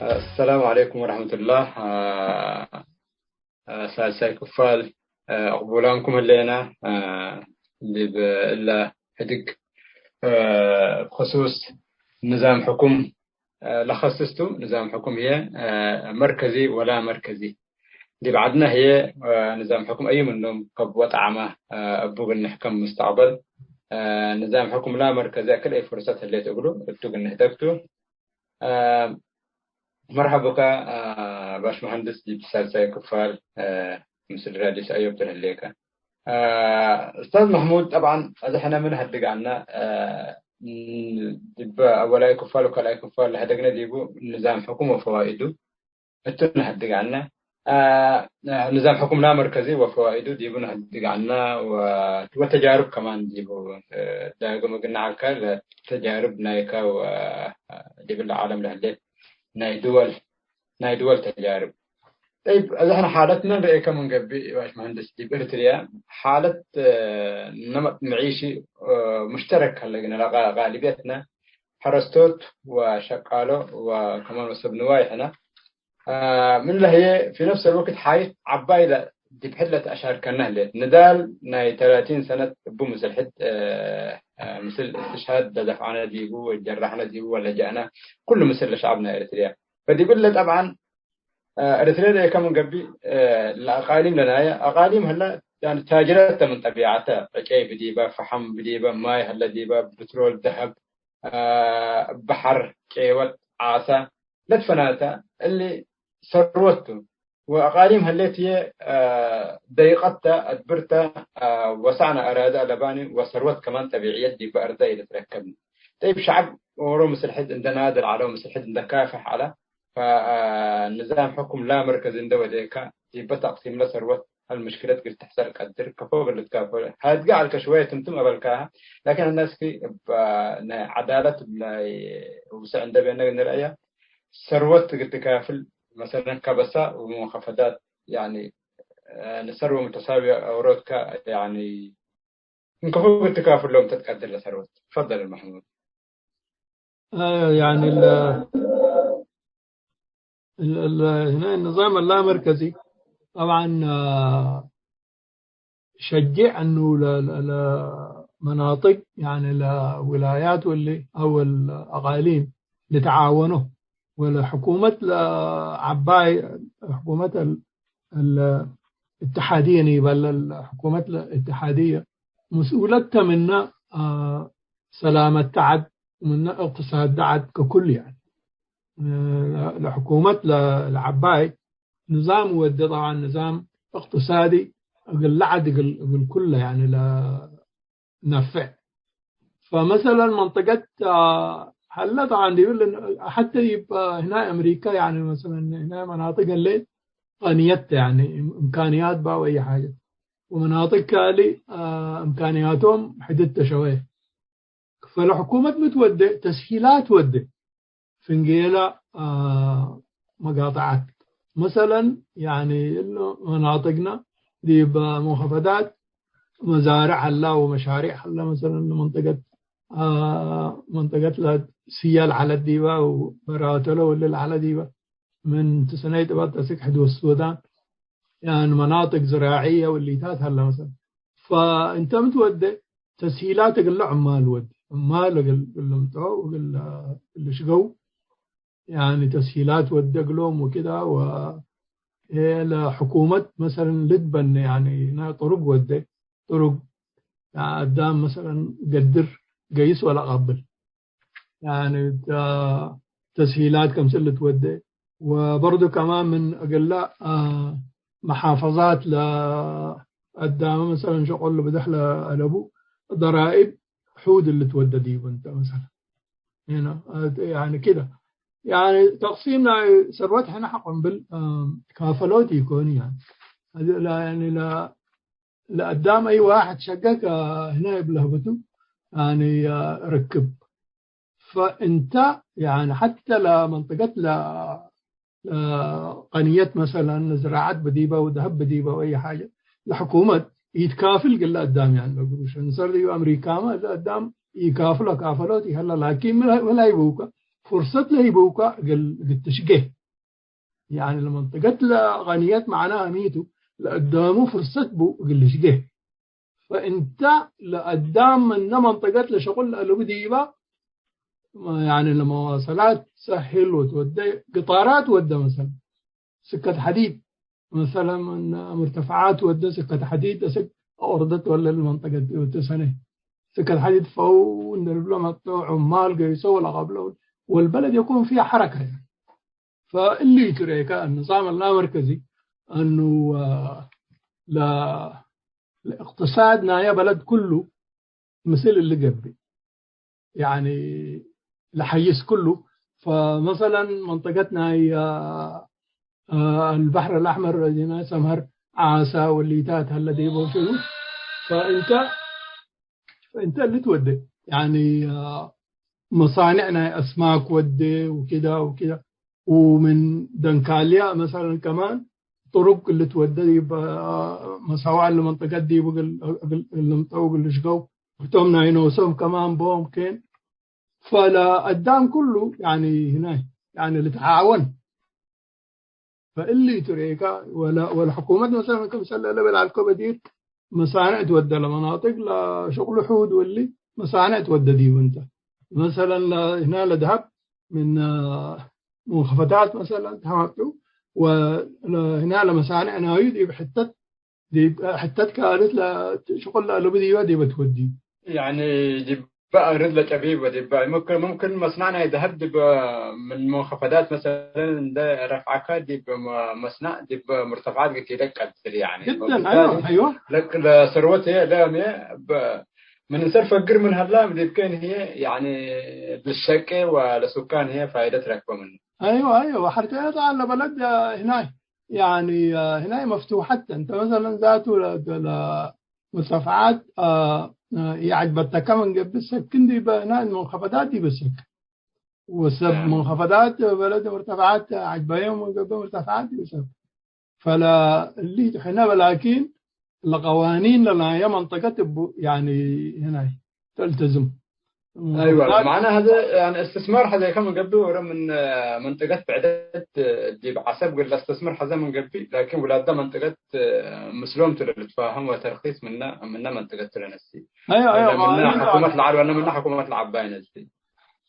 አሰላሙ ዐለይኩም ወረሕመቱላህ። ሳልሳይ ክፋል አቅቡላንኩም ህሌና። ዲብ እለ ሕድግ ክሱስ ንዛም ሕኩም ለኸስስ ቱ። ንዛም ሕኩም ህዬ መርከዚ ወላ መርከዚ። ዲብ ዐድነ ህዬ ንዛም ሕኩም አዩ ምኖም ከብ ወጠዓመ እቡ ግንሕ ከም ሙስተቅበል ንዛም ሕኩም ላ መርከዚ አክል አይ ፍርሰት ህሌት እግሉ እቱ ግንሕ ተክቱ። መርሐቡከ ባሽ መሀንድስ ዲብ ሳልሳይ ክፋል ምስል ራዲስ አዮብ ትልህሌከ። ኡስታዝ መሕሙድ፣ ጠብዓን አዚ ሕነ ምን ሀድግ ዐልነ፣ ዲብ አወላይ ክፋል ወካልኣይ ክፋል ለሀደግነ ዲቡ ንዛም ሕኩም ወፈዋኢዱ እቱ ነሀድግ ዐልነ። ንዛም ሕኩም ላ መርከዚ ወፈዋኢዱ ዲቡ ነሀድግ ዐልነ ወ-፣ ወተጃርብ ከማን ዲቡ ዳግም እግል ነዐልከ ለተጃርብ ናይከ ወዲብ ለዓለም ለህሌት ናይ ድወል ናይ ድወል ተጃርብ። ጠይብ፣ እዘ ሕነ ሓለትነ ንርኤከ ምን ገብእ፣ ባሽ መሀንድስ፣ ዲብ ኤርትርያ ሓለት፣ እ፣ ነመጥ ምዒሺ፣ እ፣ ሙሽተረክ ሀለ፣ ግን ለጋ-፣ ጋልብየትነ ሐረስቶት ወሸቃሎ ወከማን ወሰብ ንዋይ ሕነ። እ፣ ምን ለህዬ ፊ ነፍስ አልወቅት ሓይት ዐባይ ለ-፣ ዲብ ሕድ ለተአሻርከነ ህሌት። ንዳል ናይ ተላቲን ሰነት እቡ ምስል ሕድ፣ እ፣ እ፣ ምስል እስትሽሃድ ለደፍዐነ ዲቡ ወጀራሕነ ዲቡ ወለጀአነ ኩሉ ምስል ለሸዐብ ናይ ኤርትርያ። ፈዲብ እለ ጠብዓን ኤርትርየ ለኢከ ምን ገብእ፣ ለአቃሊም ለናየ አቃሊም ህለ፣ ያኒ ታጅረት ተ ምን ጠቢዐተ፣ ዕጨይ ብዲበ፣ ፈሐም ብዲበ፣ ማይ ህለ ዲበ፣ ብትሮል፣ ደሀብ፣ በሐር፣ ቄወት፣ ዓሰ ለትፈናተ፣ እሊ ሰርወት ቱ። ወአቃሊም ህሌት ህዬ፣ ደይቀት ተ፣ አድብር ተ፣ ወሰዕነ አራዲ አለባኒ ወሰርወት ከማን ጠቢዕየት ዲበ አርደ ኢልትረከብኒ። ጠይብ፣ ሸዐብ ኦሮ ምስል ሕድ እንደ ናድር ዐለ ወምስል ሕድ እንደ ካፍሕ ዐለ፣ ፈ-፣ አ፣ ንዛም ሕኩም ላ መርከዚ እንደ ወዴከ፣ ዲበ ተቅሲምለ ሰርወት ሀል ምሽክለት እግል ትሕሰር ቀድር፣ ከፎ እግል ልትካፈሎ። ሀድገ ዐልከ ሽወየ ትምትም አበልካሀ፣ ላኪን ሕነ እስኪ እብ፣ አ፣ ናይ ዐዳለት እብ ናይ ውስዕ እንደ ቤነ ንርአያ፣ ሰርወት እግል ትካፍል፣ መሰለን ከበሳ ወሙንከፈዳት፣ ያኒ፣ አ፣ ንሰርወ ሙተሳዊ አውሮትከ፣ ያኒ፣ እንከፎ እግል ትካፍሎም ተትቀድር ለሰርወት። ትፈደል መሕሙድ። آه، يعني ال-، ال-، ال-، هنا النظام اللامركزي طبعًا، آه، شجع انه ل-، ل-، لمناطق، يعني لولايات واللي او الاقاليم لتعاونه، ولحكومة لعباي، حكومة ال-، ال-، الاتحادية نيبال، الحكومة الاتحادية مسؤولة منا، آه، سلامة تعد ومنا اقتصاد تعد ككل يعني. እ፣ ለሕኩመት ለ-፣ ለዐባይ ንዛም ወዴ፣ ጠብዓን ንዛም እቅትሳዲ እግል ለዐድ እግል፣ እግል ኩለ ያኒ ለነፍዕ። ፈመሰለን መንጠቀት፣ አ፣ ሀለ ጠብዓን ዲብል ሐተ ዲብ፣ አ፣ ህናይ አምሪካ ያኒ መሰለን ህናይ መናጥቅ ህሌት ቀንየት ያኒ እምካንያት ባ ወአይ ሓጀት። ወመናጥቅ ካልእ፣ አ፣ እምካንያቶም ሕድት ተ ሸወየ። ፈለሕኩመት ሚ ትወዴ ተስሂላት ወዴ። ፍንጌላ፣ አ፣ መጋጠዓት። መሰለን፣ ያኒ፣ እሉ መናጥቅነ ዲብ መንኸፈዳት መዛርዕ ሀላ ወመሻሪዕ ሀላ፣ መሰለን፣ መንጠቀት፣ አ፣ መንጠቀት ለስያል ዐለት ዲባ ወበራተሎ ወለ ለዐለ ዲባ፣ ምን ትሰነይ ጥባት አስክ ሕድ ወሱዳን፣ ያን መናጥቅ ዝራዕየ ወሊታት ሀለ መሰለን። ፈእንተ ሚ ትወዴ ተስሂላት እግለ ዑማል ወዴ። ዑማል እግል ልምጠው እግል ልሽገው፣ ያኒ ተስሂላት ወዴ እግሎም ወክዳ ወ-፣ ለሕኩመት መሰለን ልትበኔ ያኒ ና ጥሩግ ወዴ። ጥሩግ አዳም መሰለን ገድር ገይስ ወለአቃብል። ያኒ ተ-፣ ተስሂላት ከምስል ልትወዴ፣ ወበርዱ ከማን ምን እግለ፣ አ፣ መሓፈዛት ለአዳመ መሰለን ሸቆል ብደሕ ለአለቡ ደራኢብ ሑድ ልትወዴ ዲቡ እንተ መሰለን። ሄና፣ አ፣ ያኒ ክደ። ያኒ ተቅሲም ናይ ሰርወት ሕነ ሐቆ እምብል፣ አ፣ ካፈሎት ኢኮን ያኒ። አዚ ላ-፣ ያኒ ላ-፣ ለአዳም አይ ዋሕድ ሸገከ ህነ እብ ለህበቱ፣ ያኒ፣ አ፣ ርክብ። ፈእንተ፣ ያኒ፣ ሐተ ለመንጠቀት ለ-፣ ለቀንየት መሰለን፣ ለዝራዐት ብዲበ ወደሀብ ብዲበ ወአይ ሓጀ፣ ለሕኩመት ኢትካፍል እግለ አዳም፣ ያኒ፣ ለግሩሽ። እንሰር ዲብ አምሪካመ ለአዳም ኢካፍሎ፣ ካፈሎት ኢሀላ፣ ላኪን ምን፣ ምን ለህይቡከ፣ ፍርሰት ለህይቡከ እግል፣ እግል ትሽጌ። ያኒ ለመንጠቀት ለቀንየት መዕናሀ ሚ ቱ፣ ለአዳሙ ፍርሰት ቡ እግል ልሽጌ። ፈእንተ ለአዳም ምነ መንጠቀት ለሸቁል ለአለቡ ዲባ፣ ያኒ ለመዋሰላት ሰህል ወትወዴ፣ ቅጣራት ወዴ መሰለን፣ ስከት ሐዲድ መሰለን፣ ምርተፈዓት ወዴ ስከት ሐዲድ፣ አስክ አወርደት ወለ ለመንጠቀት ወትሰኔ። ስከት ሐዲድ ፈው እንደ ልብሎ መጥቶ ዑማል ገይሶ ወለቀብሎ ወልበለድ የኩን ፊሃ ሐረከ። ፈእሊ ትርኤከ ንዛም አልላመርከዚ እኑ፣ አ፣ ለ-፣ ለእቅትሳድ ናየ በለድ ኩሉ ምስል እሊ ገብእ፣ ያኒ ለሐይስ ኩሉ። ፈመሰለን መንጠቀት ናይ፣ አ፣ አ፣ አልበሕር አልአሕመር፣ ናይ ሰምሀር ዓሳ ወሊታት ሀለ ዲቦ ሽሉ። ፈእንተ ፈእንተ እሊ ትወዴ፣ ያኒ፣ አ፣ መሳንዕ ናይ አስማክ ወዴ ወኪዳ ወኪዳ። ወምን ደንካልያ መሰለን ከማን ጥሩቅ እሊ ትወዴ ዲብ፣ አ፣ መሳዋዕ ለመንጠቀት ዲብ እግል፣ እግል ልምጠው እግል ልሽገው። ህቶም ናይ ኖሶም ከማን ቦም ኬን። ፈለአዳም ኩሉ፣ ያኒ፣ ህናይ፣ ያኒ፣ ልትዓወን። ፈእሊ ቱ ርኤካ፣ ወለ-፣ ወለሕኩመት መሰለን ክምሰል ለበል ዐልኮ በዲር መሳንዕ ትወደ ለመናጥቅ ለሸቅሉ ሑድ ወሊ መሳንዕ ትወደ ዲቡ እንተ። መሰለን ለ-፣ ህና ለደሀብ ምን፣ አ፣ ሙንከፈታት መሰለን ተሐመጡ ወለ-፣ ህና ለመሳንዕ ናዩ ዲብ ሕተት ዲብ ሕተት ካልት ለ-፣ ሽቁል ለአለቡ ዲበ፣ ዲበ ትወድዩ። ያኒ ዲበ አርድ ለጨቢብ ወዲበ ሙምክን፣ ሙምክን መስናዕ ናይ ደሀብ ዲበ ምን መንከፈዳት መሰለን እንደ ረፍዐከ ዲብ መ-፣ መስናዕ ዲብ ሙርተፈዓት ግድ ሄደ ቀድር ያኒ። ጅደን፣ ወብታሊ አይዋ፣ አይዋ። ለክ-፣ ለሰርወት ህዬ ለም ህዬ በ-፣ ምን እንሰር ፈግር ምን ሀላ ዲብኬን ህዬ ያኒ ልሸቄ ወለሱካን ህዬ ፋይደት ረክበ ምኑ። አይዋ፣ አይዋ። ሐርተ ጠዓን ለበለድ ህናይ ያኒ፣ አ፣ ህናይ መፍቱሐት ተ። እንተ መሰለን ዛቱ ለ-፣ ለሙርተፈዓት፣ አ፣ አ፣ ኢዐጅበተከ ምን ገብእ ሰክን ዲበ ህናይ መንከፈዳት ዲበ ሰክ። ወሰብ አ። መንከፈዳት በለድ ሙርተፈዓት ዐጅበዮም ምን ገብእ ሙርተፈዓት ዲበ ሰክ። ፈለ እሊ ሕነ በላኪን ለቀዋኒን ለናየ መንጠቀት እቡ ያኒ ህናይ ተልተዝም። አይወ፣ ሙከፈዳት። ማዕና ሀዘ፣ ያኒ፣ እስትስማር ሐዘ ከም እንገብእ ወረ ምን መንጠቀት ብዕደት ዲብ ዐሰብ እግል ለአስተስምር ሐዘ ምን ገብእ፣ ላኪን ውላዳ መንጠቀት ምስሎም ቱ ለልትፋሀም ወተርኪስ ምነ፣ ምነ መንጠቀት ቱ ለነሲ። አይወ፣ አይወ፣ ወለ ምነ ቀዋኒን ሐኩመት ለዐል ወለ ምነ ሐኩመት ለዐባይ ነሲ።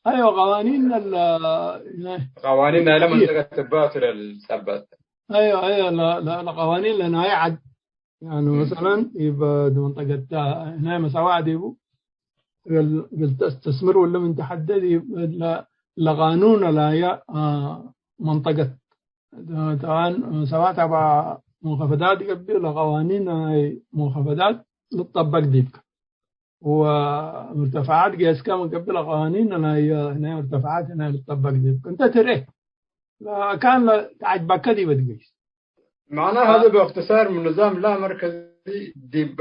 አይወ፣ ቀዋኒን ለ-፣ ቀዋኒን ናይለ መንጠቀት እባ ቱ ለልጸበጥ። አይወ፣ አይወ፣ ለ-፣ ለ-፣ ለቀዋኒን ለናይ ዐድ ያኒ፣ መሰለን፣ እብ መንጠቀት ናይ መሳዋዕ ዲቡ እግል፣ እግል ተስተስምር ወለ ምን ተሐደድ ለ-፣ ለቃኑን ላየ፣ አ፣ መንጠቀት። ጠብዓን፣ መሳዋዕ ተባ ሙንከፈዳት ገብእ፣ ለቀዋኒን ናይ ሙንከፈዳት ልትጠበቅ ዲብከ። ወምርተፈዓት ጌስከ ምን ገብእ፣ ለቀዋኒን ናይ፣ ናይ ምርተፈዓት ናይ ልትጠበቅ ዲብከ። እንተ ትርኤ፣ ለአካን ለተዐጅበከ ዲበ ትገይስ። ማዕና አ- ሀዘ በእክትሳር ምን ንዛም ላ መርከዚ ዲብ፣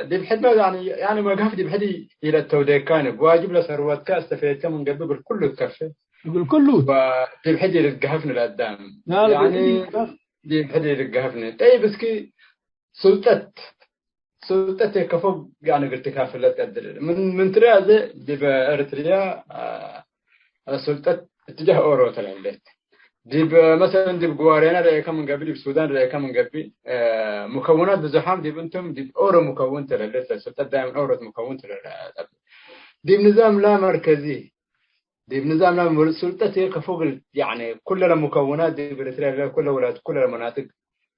ዲብ ሕድ ያኒ፣ ያኒ መግሀፍ ዲብ ሕድ ኢለተውዴካኒ፣ ብዋጅብ ለሰርወትከ አስተፍየድከ ምን ገብእ እግል ኩሉ ትከፌ። እግል ኩሉ። ወዲብ ሕድ ኢልትገሀፍኒ ለአዳም። ላ፣ ላ፣ ያኒ እግል ኩሉ። ዲብ ሕድ ኢልትገሀፍኒ። ጠይብ እስኪ ሱልጠት፣ ሱልጠት ከፎ ያኒ እግል ትካፍለ ትቀድር። ምን፣ ምን ትርኤ ሀዘ ዲብ ኤርትርያ፣ አ፣ ሱልጠት እትጃህ ኦሮ ተለህሌት። ዲብ መሰለን ዲብ ግዋሬና ረኤከ ምን ገብእ፣ ዲብ ሱዳን ረኤከ ምን ገብእ፣ አ፣ ሙከውናት ብዙሓም ዲብ እንቱም ዲብ ኦሮ ሙከውን ተለህሌት። ለሱልጠት ዳይመን ኦሮ ሙከውን ተለህሌት። ዲብ ንዛም ላ መርከዚ፣ ዲብ ንዛም ላ መር-፣ ሱልጠት ከፎ እግል፣ ያኒ፣ ኩለ ለሙከውናት ዲብ ኤርትርያ ለለ ኩለ ውላድ፣ ኩለ ለመናጥቅ፣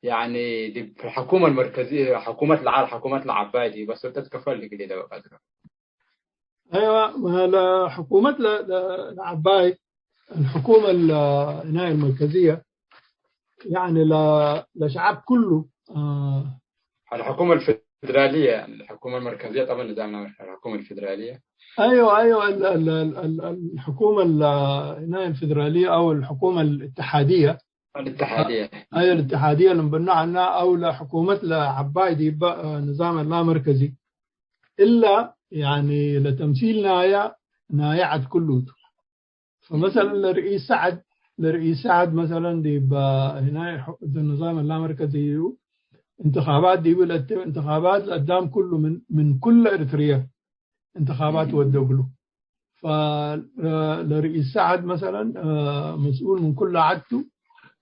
ያኒ፣ ዲብ ሕኩመ መርከዚ፣ ሕኩመት ለዓል፣ ሕኩመት ለዐባይ ዲበ ሱልጠት ከፎ እግል ኢለበ ቀድሮ። አይወ፣ ለሕኩመት ለ-፣ ለ-፣ ለዐባይ፣ الحكومة ال-، هنا المركزية، يعني ل-، ለሸዐብ ኩሉ፣ አ፣ الحكومة الفيدرالية، الحكومة المركزية طبعًا نظامنا الحكومة الفيدرالية. አይወ፣ አይወ፣ ال-، ال-، ال-، ال-، الحكومة ال-، هنا الفيدرالية أو الحكومة الاتحادية. الاتحادية. አይወ፣ الاتحادية ልንብኖ ዐና፣ አው ለሕኩመት ለዐባይ ዲበ፣ አ፣ ንዛም ላ መርከዚ። እላ፣ ያኒ፣ ለተምሲል ናያ፣ ናያ ዐድ ኩሉ ቱ። ፈመሰለን ለርኢስ ሰዐድ፣ ለርኢስ ሰዐድ መሰለን ዲብ፣ አ፣ ህናይ ሑ-፣ እት ንዛም ላ መርከዚ ዩ፣ እንትኻባት ዲቡ ለተ-፣ እንትኻባት ለአዳም ኩሉ ምን፣ ምን ኩለ ኤርትርየ እንትኻባት ወደ እግሉ። ፈ-፣ ለ-፣ ለርኢስ ሰዐድ መሰለን፣ አ፣ መስኡል ምን ኩለ ዐድ ቱ፣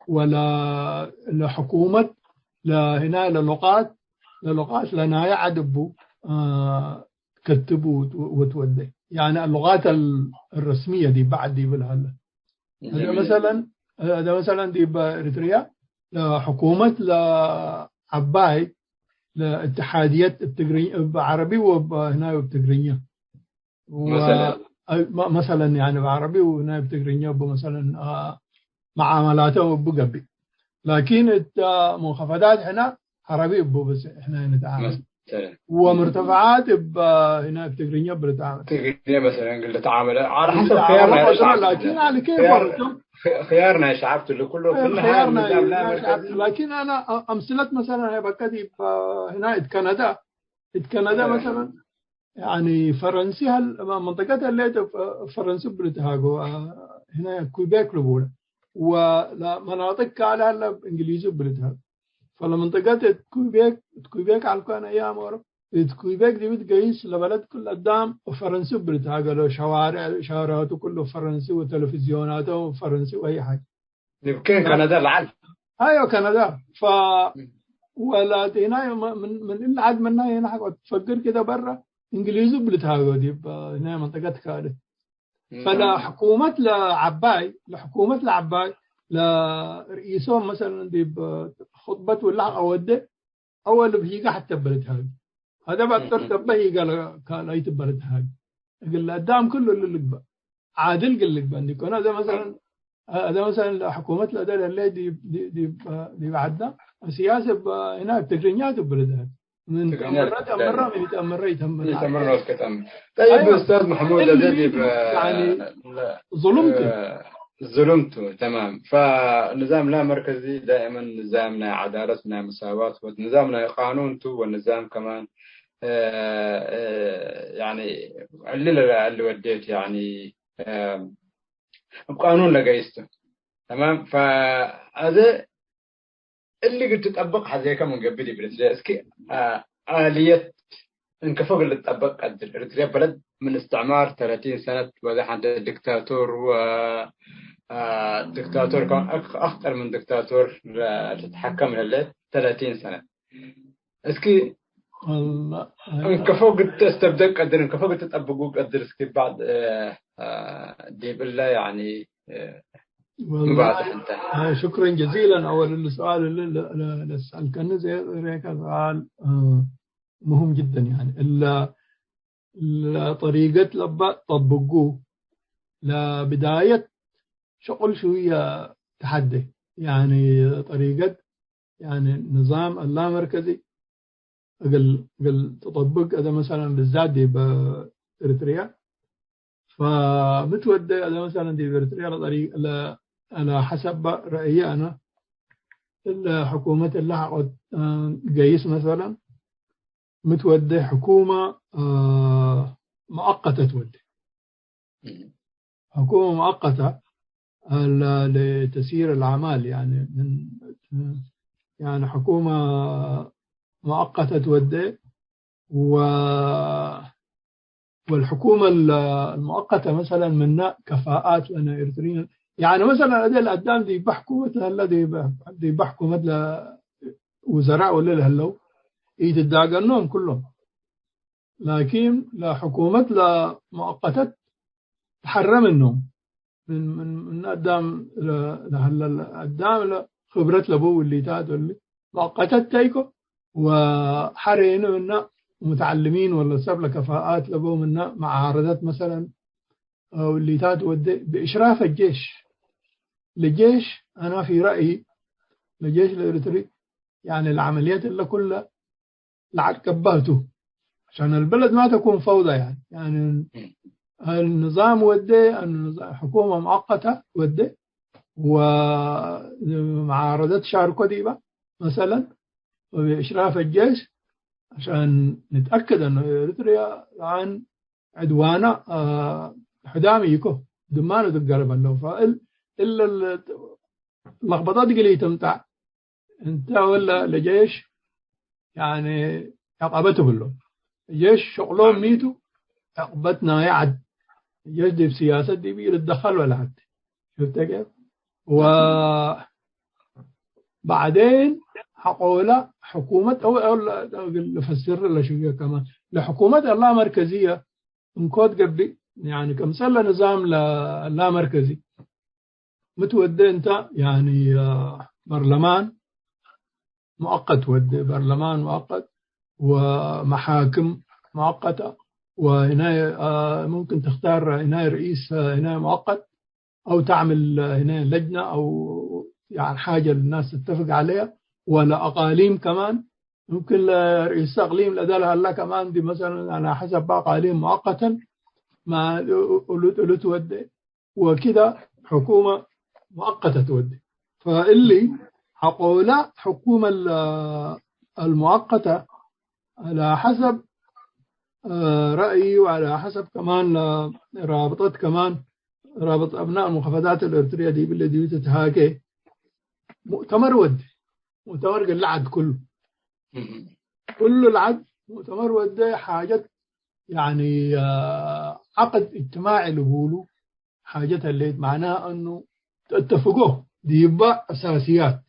ወለ-፣ ለሕኩመት፣ ለህናይ ለሉቃት፣ ለሉቃት ለናየ ዐድ እቡ፣ አ፣ ከትቡ ወትወዴ። ያኒ አሉቃት አልረስምየ ዲብ በዐድ ዲብ ለሀለ። ሀደ ጀሚል። መሰለን፣ ሀደ መሰለን ዲብ ኤሪትርያ ለሕኩመት ለዐባይ ለእትሓድየት እብ ትግርኝ-፣ እብ ዐረቢ ወእብ ህናይ ወእብ ትግርኛ። ወ-፣ መሰለን። አይ፣ መ-፣ መሰለን ያኒ እብ ዐረቢ ወህናይ እብ ትግርኛ እብ መሰለን፣ አ፣ መዓመላቶም እቡ ገብእ። ላኪን እተ ሙንከፈዳት ሕነ ዐረቢ እቡ ብጽሕ ሕነ ንትዓመል። መሰለን። ወምርተፈዓት እብ፣ ህነ እብ ትግርኛ እብ ልትዓመል። ትግርኛ መሰለን እግል ልትዓመል። ዐለ ሐሰብ ልትዓመል ኽያር ናይ ቆድሮ፣ ሸዐብ ላኪን ቱ። አሊ ኬፍ ኽያር፣ ወርቶም። ኽ-፣ ኽያር ናይ ሸዐብ ቱ። ለኩሉ፣ ኽያር፣ ክል ኽያር ሐር ናይ፣ ንዛም ላ ናይ መርከዚ። ሸዐብ ቱ። ላኪን አነ አ-፣ አምስለት መሰለን ሀይ በቀድ እብ፣ ህነ እት ከነዳ፣ እት ከነዳ መሰለን። መሰለን ያኒ ፈረንሲ ሀል-፣ መንጠቀት ህሌት ፈረንሲ እብ ልትሃጎ፣ ህነ ኩቤክ ልቡለ። ወለመናጥቅ ካልእ ሀለ እንግሊዝ እብ ልትሃጎ። ፈለመንጠቀት እት ኩቤክ፣ እት ኩቤክ ዐልኮነ ያም ኦሮ። እት ኩቤክ ዲብ ትገይስ ለበለድ ክል አዳም ፈረንሲ እብ ልትሃገሎ። ሸዋርዕ፣ ሸዋርያቱ ክሉ ፈረንሲ ወተለፍዝዮናቶም ፈረንሲ ወአይ ሐይ። ዲብ ኬን ከነዳ ለዐል? አዮ ከነዳ። ፈ-፣ ወላቴናይ ምን፣ ምን እለ ዐድ መና ሄና ሐቆ ትፈግር ክደ በረ እንግሊዙ እብ ልትሃገው ዲብ፣ አ፣ ህናይ መንጠቀት ካልእ። ፈለ ሕኩመት ለዐባይ፣ ለሕኩመት ለዐባይ፣ ለርኢሶም መሰለን ዲብ ኹጥበት ወላ ሐቆ ወዴ፣ አወል እብ ሂጋ ሐቴ እበ ልትሃግ። ሀደ ባጠር እም። ተበ ሂጋ ለካልአይት እበ ልትሃግ። እግል ለአዳም ክሉ እሊ ልግበእ። ዓድል እግል ልግበእ እንዲኮን፣ ሀደ መሰለን፣ ሀደ መሰለን ለሕኩመት ለደለ ዲብ፣ ዲብ፣ ዲብ፣ ዲብ ዐዳ፣ ሲያሰ እብ፣ ህና እብ ትግርኛ ቱ እበ ልትሃግ። ምን ትግርኛ ተአምረ፣ ተአምረ፣ ትግርኛ። ምን ይተአምረ፣ ይተአምረ። ይተአምረ ነው እስከ ተአምር። ጠይብ፣ አዮ። ኡስታዝ መሕሙድ፣ እሊ ለዘ ዲብ፣ ያኒ ለ-፣ ዙሉም ቱ። እ፣ ዙሉም ቱ፣ ተማም። ፈንዛም ላ መርከዚ ዳእመን ንዛም ናይ ዐዳለት፣ ናይ መሳዋት፣ ወንዛም ናይ ቃኑን ቱ፣ ወንዛም ከማን፣ እ፣ እ፣ ያኒ፣ እሊ ለለ-፣ እሊ ወዴት፣ ያኒ፣ እ፣ እብ ቃኑን ለገይስ ቱ። ተማም። ፈአዜ እሊ እግል ትጠብቅ ሐዜከ ምን ገብእ ዲብ ኤሪትርያ እስኪ፣ አ-፣ አልየት እንከፎ እግል ልትጠበቅ ቀድር። እርትርየ በለድ ምን እስትዕማር ተለቲን ሰነት ወደ ሐንተ ዲክታቶር ወ-፣ አ፣ ዲክታቶር ከ-፣ አክ-፣ አክተር ምን ዲክታቶር ለ-፣ ልትሐከም ለህለ ተለቲን ሰነት። እስኪ ወላ-፣ እንከፎ እግል ተስተብደቅ ቀድር፣ እንከፎ እግል ትጠብቁ ቀድር፣ እስኪ ባዕድ፣ አ፣ አ፣ ዲብ እለ ያኒ፣ አ፣ ወላ-፣ ምባጽሕ እንተ። አ፣ ሹክረን ጀዚለን። አወል እሊ ሰኣል እሊ ለ-፣ ለ-፣ ለሰአልከኒ ዘይ-፣ ዘይ-፣ ከ ሰኣል፣ አ፣ ሙሁም ጅደን፣ ያኒ እለ ለጠሪቀት ለባ ጠብቁ፣ ለብዳየት ሸቁል ሽውየ ተሐዴ፣ ያኒ ጠሪቀት፣ ያኒ ንዛም አላ መርከዚ እግል፣ እግል ትጠብቅ፣ አዜ መሰለን ብዛት ዲብ ኤሪትርያ፣ ፈምትወዴ፣ አዜ መሰለን ዲብ ኤሪትርያ ለጠሪ-፣ ለ-፣ ለሐሰብ ረአየ አነ፣ እለ ሕኩመት እለ ሐቆት፣ አ፣ ገይስ መሰለን፣ ምትወዴ ሕኩመ፣ አ፣ መአቀተ ትወዴ። እም። ሕኩመ መአቀተ፣ አ፣ ለ-፣ ለተስይር አልአዕማል፣ ያኒ ምን፣ ያኒ ሕኩመ መአቀተ ትወዴ ወ-፣ ወልሕኩመ ለ-፣ አልመአቀተ መሰለን ምነ ከፋአት ለነ ኤርትርይን። ያኒ መሰለን አዜ ለአዳም ዲበ ሕኩመት ለህለ፣ ዲበ፣ ዲበ ሕኩመት ለ-፣ ውዘራእ ወለ ለህለው ኢትዳገኖም ኩሎም። ላኪን ለሕኩመት ለመአቀተት ተሐረ ምኖም። ምን፣ ምን፣ ምን አዳም ለ-፣ ለሀለ አዳም ለክብረት ለበው እሊታት ወሊ መአቀተት ተይኮ ወሐሬኑ ምነ ሙተዐልሚን ወለ ሰብ ለከፋአት ለበው ምነ መዓረደት መሰለን እሊታት ወዴ ብእሽራፍ ጀሽ። ለጀሽ አና ፊ ረእይ ለጀሽ ለኤርትሪ ያኒ ለዐመልየት እለ ኩለ ለዐድ ቀባቱ። عشان البلد ما تكون فوضى يعني. يعني النظام ወዴ፣ النظام حكومة مؤقتة ወዴ፣ ወመዓረደት ሻርኮ ዲባ መሰለን፣ ወብእሽራፍ الجيش عشان نتأكد أنه إريتريا الآن عدوانة، አ፣ ሕዳም ኢኮ፣ ድማኑ ትገረበ ለው። ፈእል፣ እለ ለክበጠት እግል ኢትምጣዕ፣ እንተ ወለ ለጀይሽ፣ ያኒ፣ ዕቀበት እብሎ። ጀይሽ ሸቅሎም ሚቱ፣ ዕቅበት ናየ ዐድ። ጀይሽ ዲብ ስያሰት ዲብ ኢልትደከል ወለ ሐቴ። ሽፍተ ኬፍ? ወ-፣ ባዕዴን ሐቆለ ሕኩመት አው፣ አው ለ-፣ እግል ልፈስር ለሽውየ ከማን። ለሕኩመት አላ መርከዝየ እንኮት ገብእ፣ ያኒ፣ ክምሰለ ንዛም ለ-፣ ላ መርከዚ። ምትወዴ እንተ፣ ያኒ፣ አ፣ በርለማን ሙአቀት ወዴ፣ በርለማን ሙአቀት ወመሓክም ሙአቀተ ወህናይ፣ አ፣ ሙምክን ትክታር ህናይ ርኢስ፣ አ፣ ህናይ ሙአቀት። أو تعمل هنا لجنة أو يعني حاجة الناس تتفق عليها، ولا أقاليم كمان. يمكن لرئيس أقليم لدى لها كمان دي مثلًا على حسب أقاليم مؤقتًا ما قلت، قلت ودي وكده حكومة مؤقتة تودي. فاللي حقولا حكومة ال-، المؤقتة على حسب، آه، رأيي وعلى حسب كمان، آه، رابطة كمان رابط أبناء المحافظات الإريترية دي بالذي تتهاكي مؤتمر ود، مؤتمر قال العد كله، كل العد مؤتمر ود حاجة يعني، آه، عقد اجتماعي لبولو حاجة اللي معناها أنه تتفقوا دي يبقى أساسيات.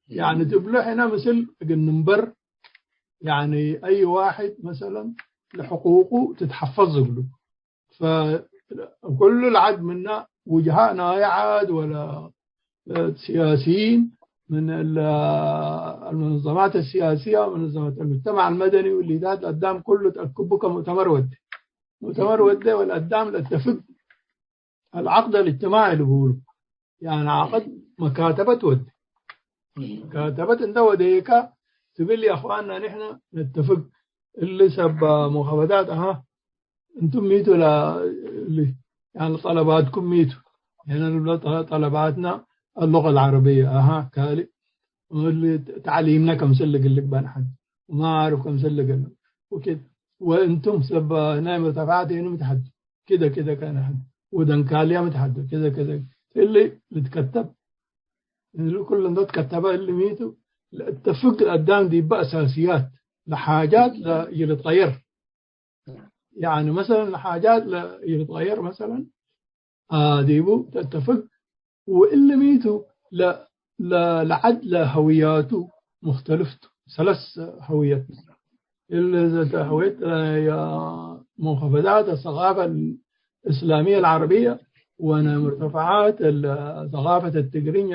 يعني تبلح هنا مثل قلنا نمبر، يعني أي واحد مثلًا لحقوقه تتحفظ له. فكل العد منا وجهاء نايعات ولا سياسيين من ال-، المنظمات السياسية ومنظمات المجتمع المدني واللي ذات قدام كله تأكبك مؤتمر ود. مؤتمر ود والقدام لاتفق العقد الاجتماعي اللي بيقولوا. يعني عقد مكاتبة ود. مكاتبة انت وديك تقول لي: "يا اخواننا، نحن نتفق اللي سب مخابرات، اها، انتم ميتوا ل-، ل-، يعني طلباتكم ميتوا. يعني نبدأ ط-، طلباتنا اللغة العربية، اها، كالي، واللي ت-، تعليمنا كم سلق لك بنحن، وما عارف كم سلق لك." وكده. وانتم سب هنا مرتفعات هنا متحد. كده، كده كان حد. ودنكاليا متحد. كده، كده. اللي بتكتب اللي كل ده اتكتبه اللي ميتوا، اتفق الأدان دي بأساسيات. ለሓጃት ለኢልትቀየር። ያኒ መሰለን ለሓጃት ለኢልትቀየር መሰለን፣ አ፣ ዲቡ ተተፍቅ ወእሊ ሚቱ ለ-፣ ለ-፣ ለዐድ ለሀውያቱ ሙክተልፍ ቱ። ሰለስ ሀውየት። እሊ ዘተ ሀውየት፣ አ፣ የ-፣ ሙንከፈዳት ሰቃፈ እስላሚየ አልዓረብየ ወነ ሙርተፈዓት ሰቃፈት ትግርኝ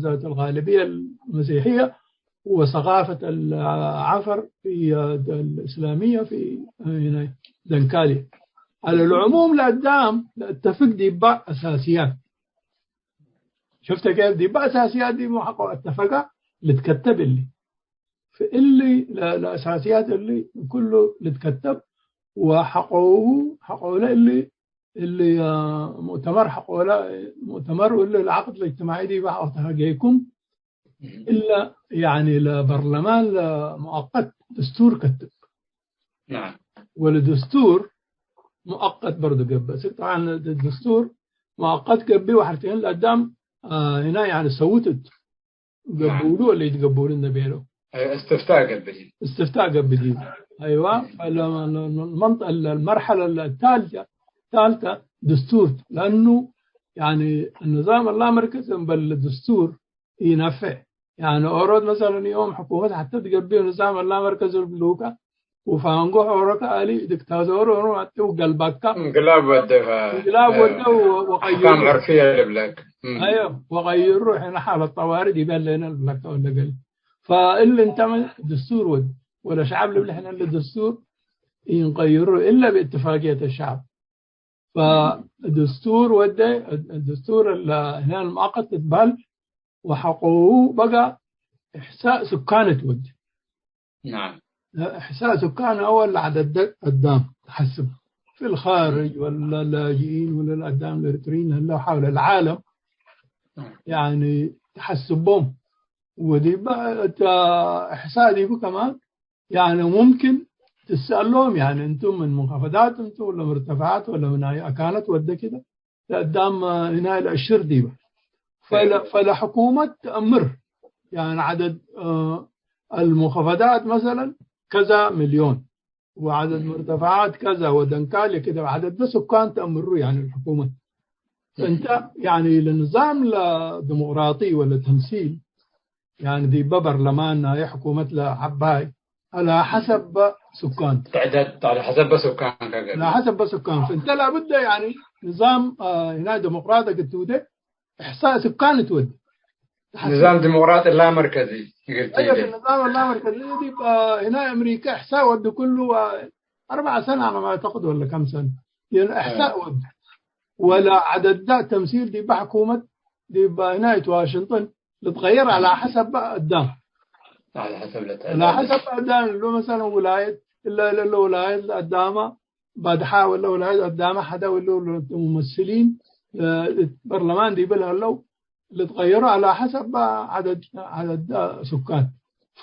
ዛት አልጋልብየ አልመሲሕየ ወሰቃፈት አልዓፈር ፊ እስላሚየ ፊ ደንካሊ። አለ ልዕሙም ለአዳም ለእተፍቅ ዲባ አሳስያት። ሽፍተ ኬፍ ዲባ አሳስያት ዲቡ ሐቆ አተፈጋ ልትከተብ እሊ። ፈእሊ ለ-፣ ለአሳስያት እሊ ኩሉ ልትከተብ ወሐቆሁ፣ ሐቆለ እሊ፣ እሊ፣ አ፣ ሙእተመር ሐቆለ፣ ሙእተመር እሊ ለዐቅድ ለእጅትማዒ ዲባ ሐቆ ተሃጌኩም እለ፣ ያኒ ለበርለማን ለሙአቀት ድስቱር ከትብ። ናም። ወለድስቱር ሙአቀት በርዱ ገብእ። ስክ ጠብዓን ድስቱር ሙአቀት ገብእ ወሐርቴን ለአዳም፣ አ፣ ህና ያኒ ሰውት እቱ ገብኡሉ ወለ ኢትገብኡሉ እንደ ቤለው። አይ፣ እስትፍታእ ገብእ ዲብ። እስትፍታእ ገብእ ዲብ። አይዋ፣ ፈለ-፣ መንጠ-፣ المرحلة الثالثة، الثالثة دستور، لأنه يعني النظام اللامركزي እምበል دستور ኢነፍዕ። ያኒ ኦሮት መሰለን ዮም ሕኩመት ሐተ ትገብእ ንዛም አላመርከዝ ልብሉከ፣ ወፋንጎ ሖሮከ አሊ ዲክታቶር ሆኖ አጥው ገልባካ። እንቅላብ ወደ ፈ-፣ እንቅላብ ወደ ወ-፣ ወቀይሩ። አሕካም ዕርፍየ ልብለክ። እም። አዮ፣ ወቀይሩ ሕነ ሓለት ጠዋሪ ዲበ ለነ ልብለካ ወለ ገል። ፈእል እንተመ ድስቱር ወድ፣ ወለ ሸዓብ ልብል ሕነ ለድስቱር ኢንቀይሩ እለ ብእትፋቅየት ሸዓብ። ፈድስቱር ወደ፣ ድስቱር እለ ህናን ሙአቀት ትትበህል ወሐቆሁ በጋ እሕሳእ ሱካን ትወድ። ናም። እሕሳእ ሱካን አወል ለዐደድ አዳም ተሐስብ። في الخارج ወለ ላጅኢን ወለ ለአዳም ለኤሪትሪን ህለው ሐውለ ለዓለም ናም። ያኒ ተሐስቦም። ወዲበ እተ እሕሳእ ዲቡ ከማን ያኒ ሙምኪን ትስአሎም፣ ያኒ እንቱም ምን ሙንከፈዳት እንቱ ወለ ሙርተፈዓት ወለ ምን አይ አካነት ወደ ክደ፣ ለአዳም፣ አ፣ ህናይ ለአሽር ዲበ። ፈለ-፣ ፈለሕኩመት ተአምር፣ ያኒ ዐደድ፣ አ፣ አልሙንከፈዳት መሰለን ከዛ ሚልዮን፣ ወዐደድ ሙርተፈዓት ከዛ፣ ወደንካል ክደ፣ ዐደድ ሱካን ተአምሩ፣ ያኒ አልሕኩመት። እንተ፣ ያኒ ለንዛም ለዲሞቅራጢ ወለ ተምሲል፣ ያኒ ዲበ በርለማን ናይ ሕኩመት ለዐባይ፣ አላ ሐሰብ ሱካን። ተዕዳድ አላ ሐሰብ ሱካን ከገ-፣ አላ ሐሰብ ሱካን። ፍእንተ ላብደ ያኒ ንዛም፣ አ፣ ህናይ ዲሞቅራጥ እግል ትውዴ፣ እሕሳእ ሱካን ትወዴ። ንዛም ዲሞቅራጥ ላ መርከዚ እግል አዮ፣ ትውዴ። ንዛም ላ መርከዚ። ዲብ፣ አ፣ ህናይ አምሪከ እሕሳእ ወድ ኩሉ፣ አ፣ አርበዕ ሰነ አለ ማ አዕተቅድ ወለ ከም ሰነ። ያን እሕሳእ አ። ወድ። ወለ ዐደዳ ተምሲል ዲበ ሕኩመት ዲብ ህናይት ዋሽንግተን ልትቀየር አላ ሐሰብ አዳም። አላ ሐሰብ ለተ-፣ አላ ሐሰብ አዳም እሉ መሰለን ውላየት፣ እለ፣ እለ፣ እለ ውላየት ለአዳማ ባድሓ ወለ ውላየት አዳማ ሐዳ ወለ፣ ወለ ሙመስሊን፣ እ፣ በርለማን ዲብል ሀለው ልትቀየሩ አላ ሐሰብ ዐደድ፣ ዐደድ ሱካን።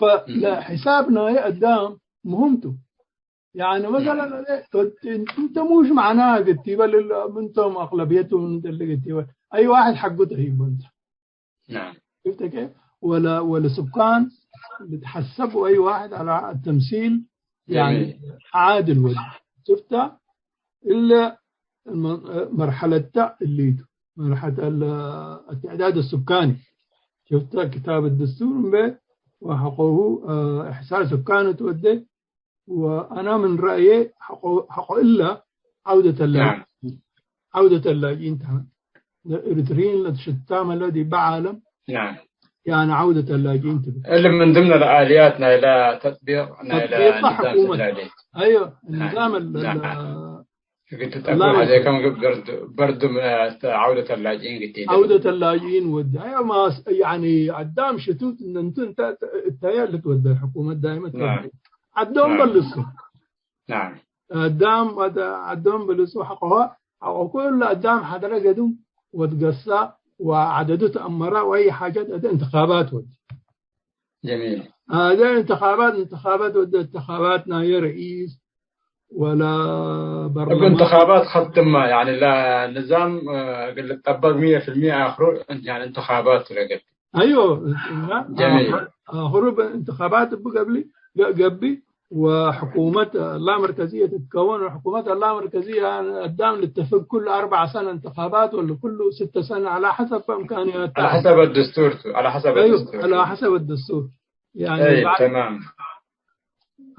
ፈ-፣ እም። ለሕሳብ ናይ አዳም ሙሁም ቱ። ያኒ መሰለን፣ ናም። እለ፣ እንተ ሙሽ መዕናህ ግቲበ ልል፣ እንቶም አቅለብየቱ ምን ትልቅ ግቲበ፣ አይ ዋሕድ ሐጉ ተሂቡ እንተ። ናም። ሽፍተ ኬፍ? ወለ፣ ወለ ሱካን ልትሐሰብ ወአይ ዋሕድ ዐላ ተምሲል፣ ያኒ ጀሚል። ዓድል ወድ። ሽፍተ? እለ መ-፣ መርሐለተ እሊቱ፣ መርሐለት አልትዕዳድ አሱካኒ። ሽፍተ? ክታብ ድስቱር እምበ ወሐቆሁ፣ አ፣ እሕሳእ ሱካን ትወዴ፣ ወአና ምን ረአየ ሐቆ፣ ሐቆ እለ ዐውደት ናም። ላጅኢን፣ ዐውደት ላጅኢን ተ-፣ ለኤሪትሪን ለትሽታመ ለዲበ ዓለም ናም። ያኒ ዐውደት ላጅኢን ትብል። እሊ ምን ድምነ ለአልያት ናይለ ተጥቢቅ ናይለ ተጥቢቅ ንዛም ሕኩመት። ትላሌ። አዮ፣ ናም። ንዛም ለ-፣ ናም። ለ-፣ እግል ትጠብቅ ላመ ሐዜ ከም በርድ-፣ በርዱ ምን ዐውደት ላጅኢን ግዴ ዐውደት ላጅኢን ወድ። አዮ፣ ማስ-፣ ያኒ አዳም ሽቱት እነ እንቱ እንተ እተየ ልትወደ ሕኩመት ዳይመ ናም። ትወደ። ዐዶም ናም። በልሱ። ናም። አዳም ወደ አዳም ብልጹ ሐቆ፣ ሐቆ ኩሉ አዳም ሐደረ ገዱም ወትገሳ ወዐደዱ ተአመራ ወአይ ሓጀት እደ እንትኻባት ወድ። ጀሚል። አደ እንትኻባት፣ እንትኻባት ወደ እንትኻባት ናየ ረኢስ ወለ እብ በርለማን። እንትኻባት ኸትማ፣ ያኒ ለንዛም፣ እ፣ እግል ልጠበቅ ሚየ ፊልሚየ አክሩ፣ ያኒ እንትኻባት ረገድ። አዮ፣ እና ጀሚል። አክሩ፣ አክሩ በእንትኻባት እብ ገብሊ፣ ገ-፣ ገቢ وحكومة اللامركزية تتكون، وحكومة اللامركزية قدام لتفق كل أربع سنة انتخابات ولا كل ست سنة، على حسب إمكانيات على حسب الدستور، على حسب أيوه، الدستور. على حسب الدستور. يعني أي، بعد تمام.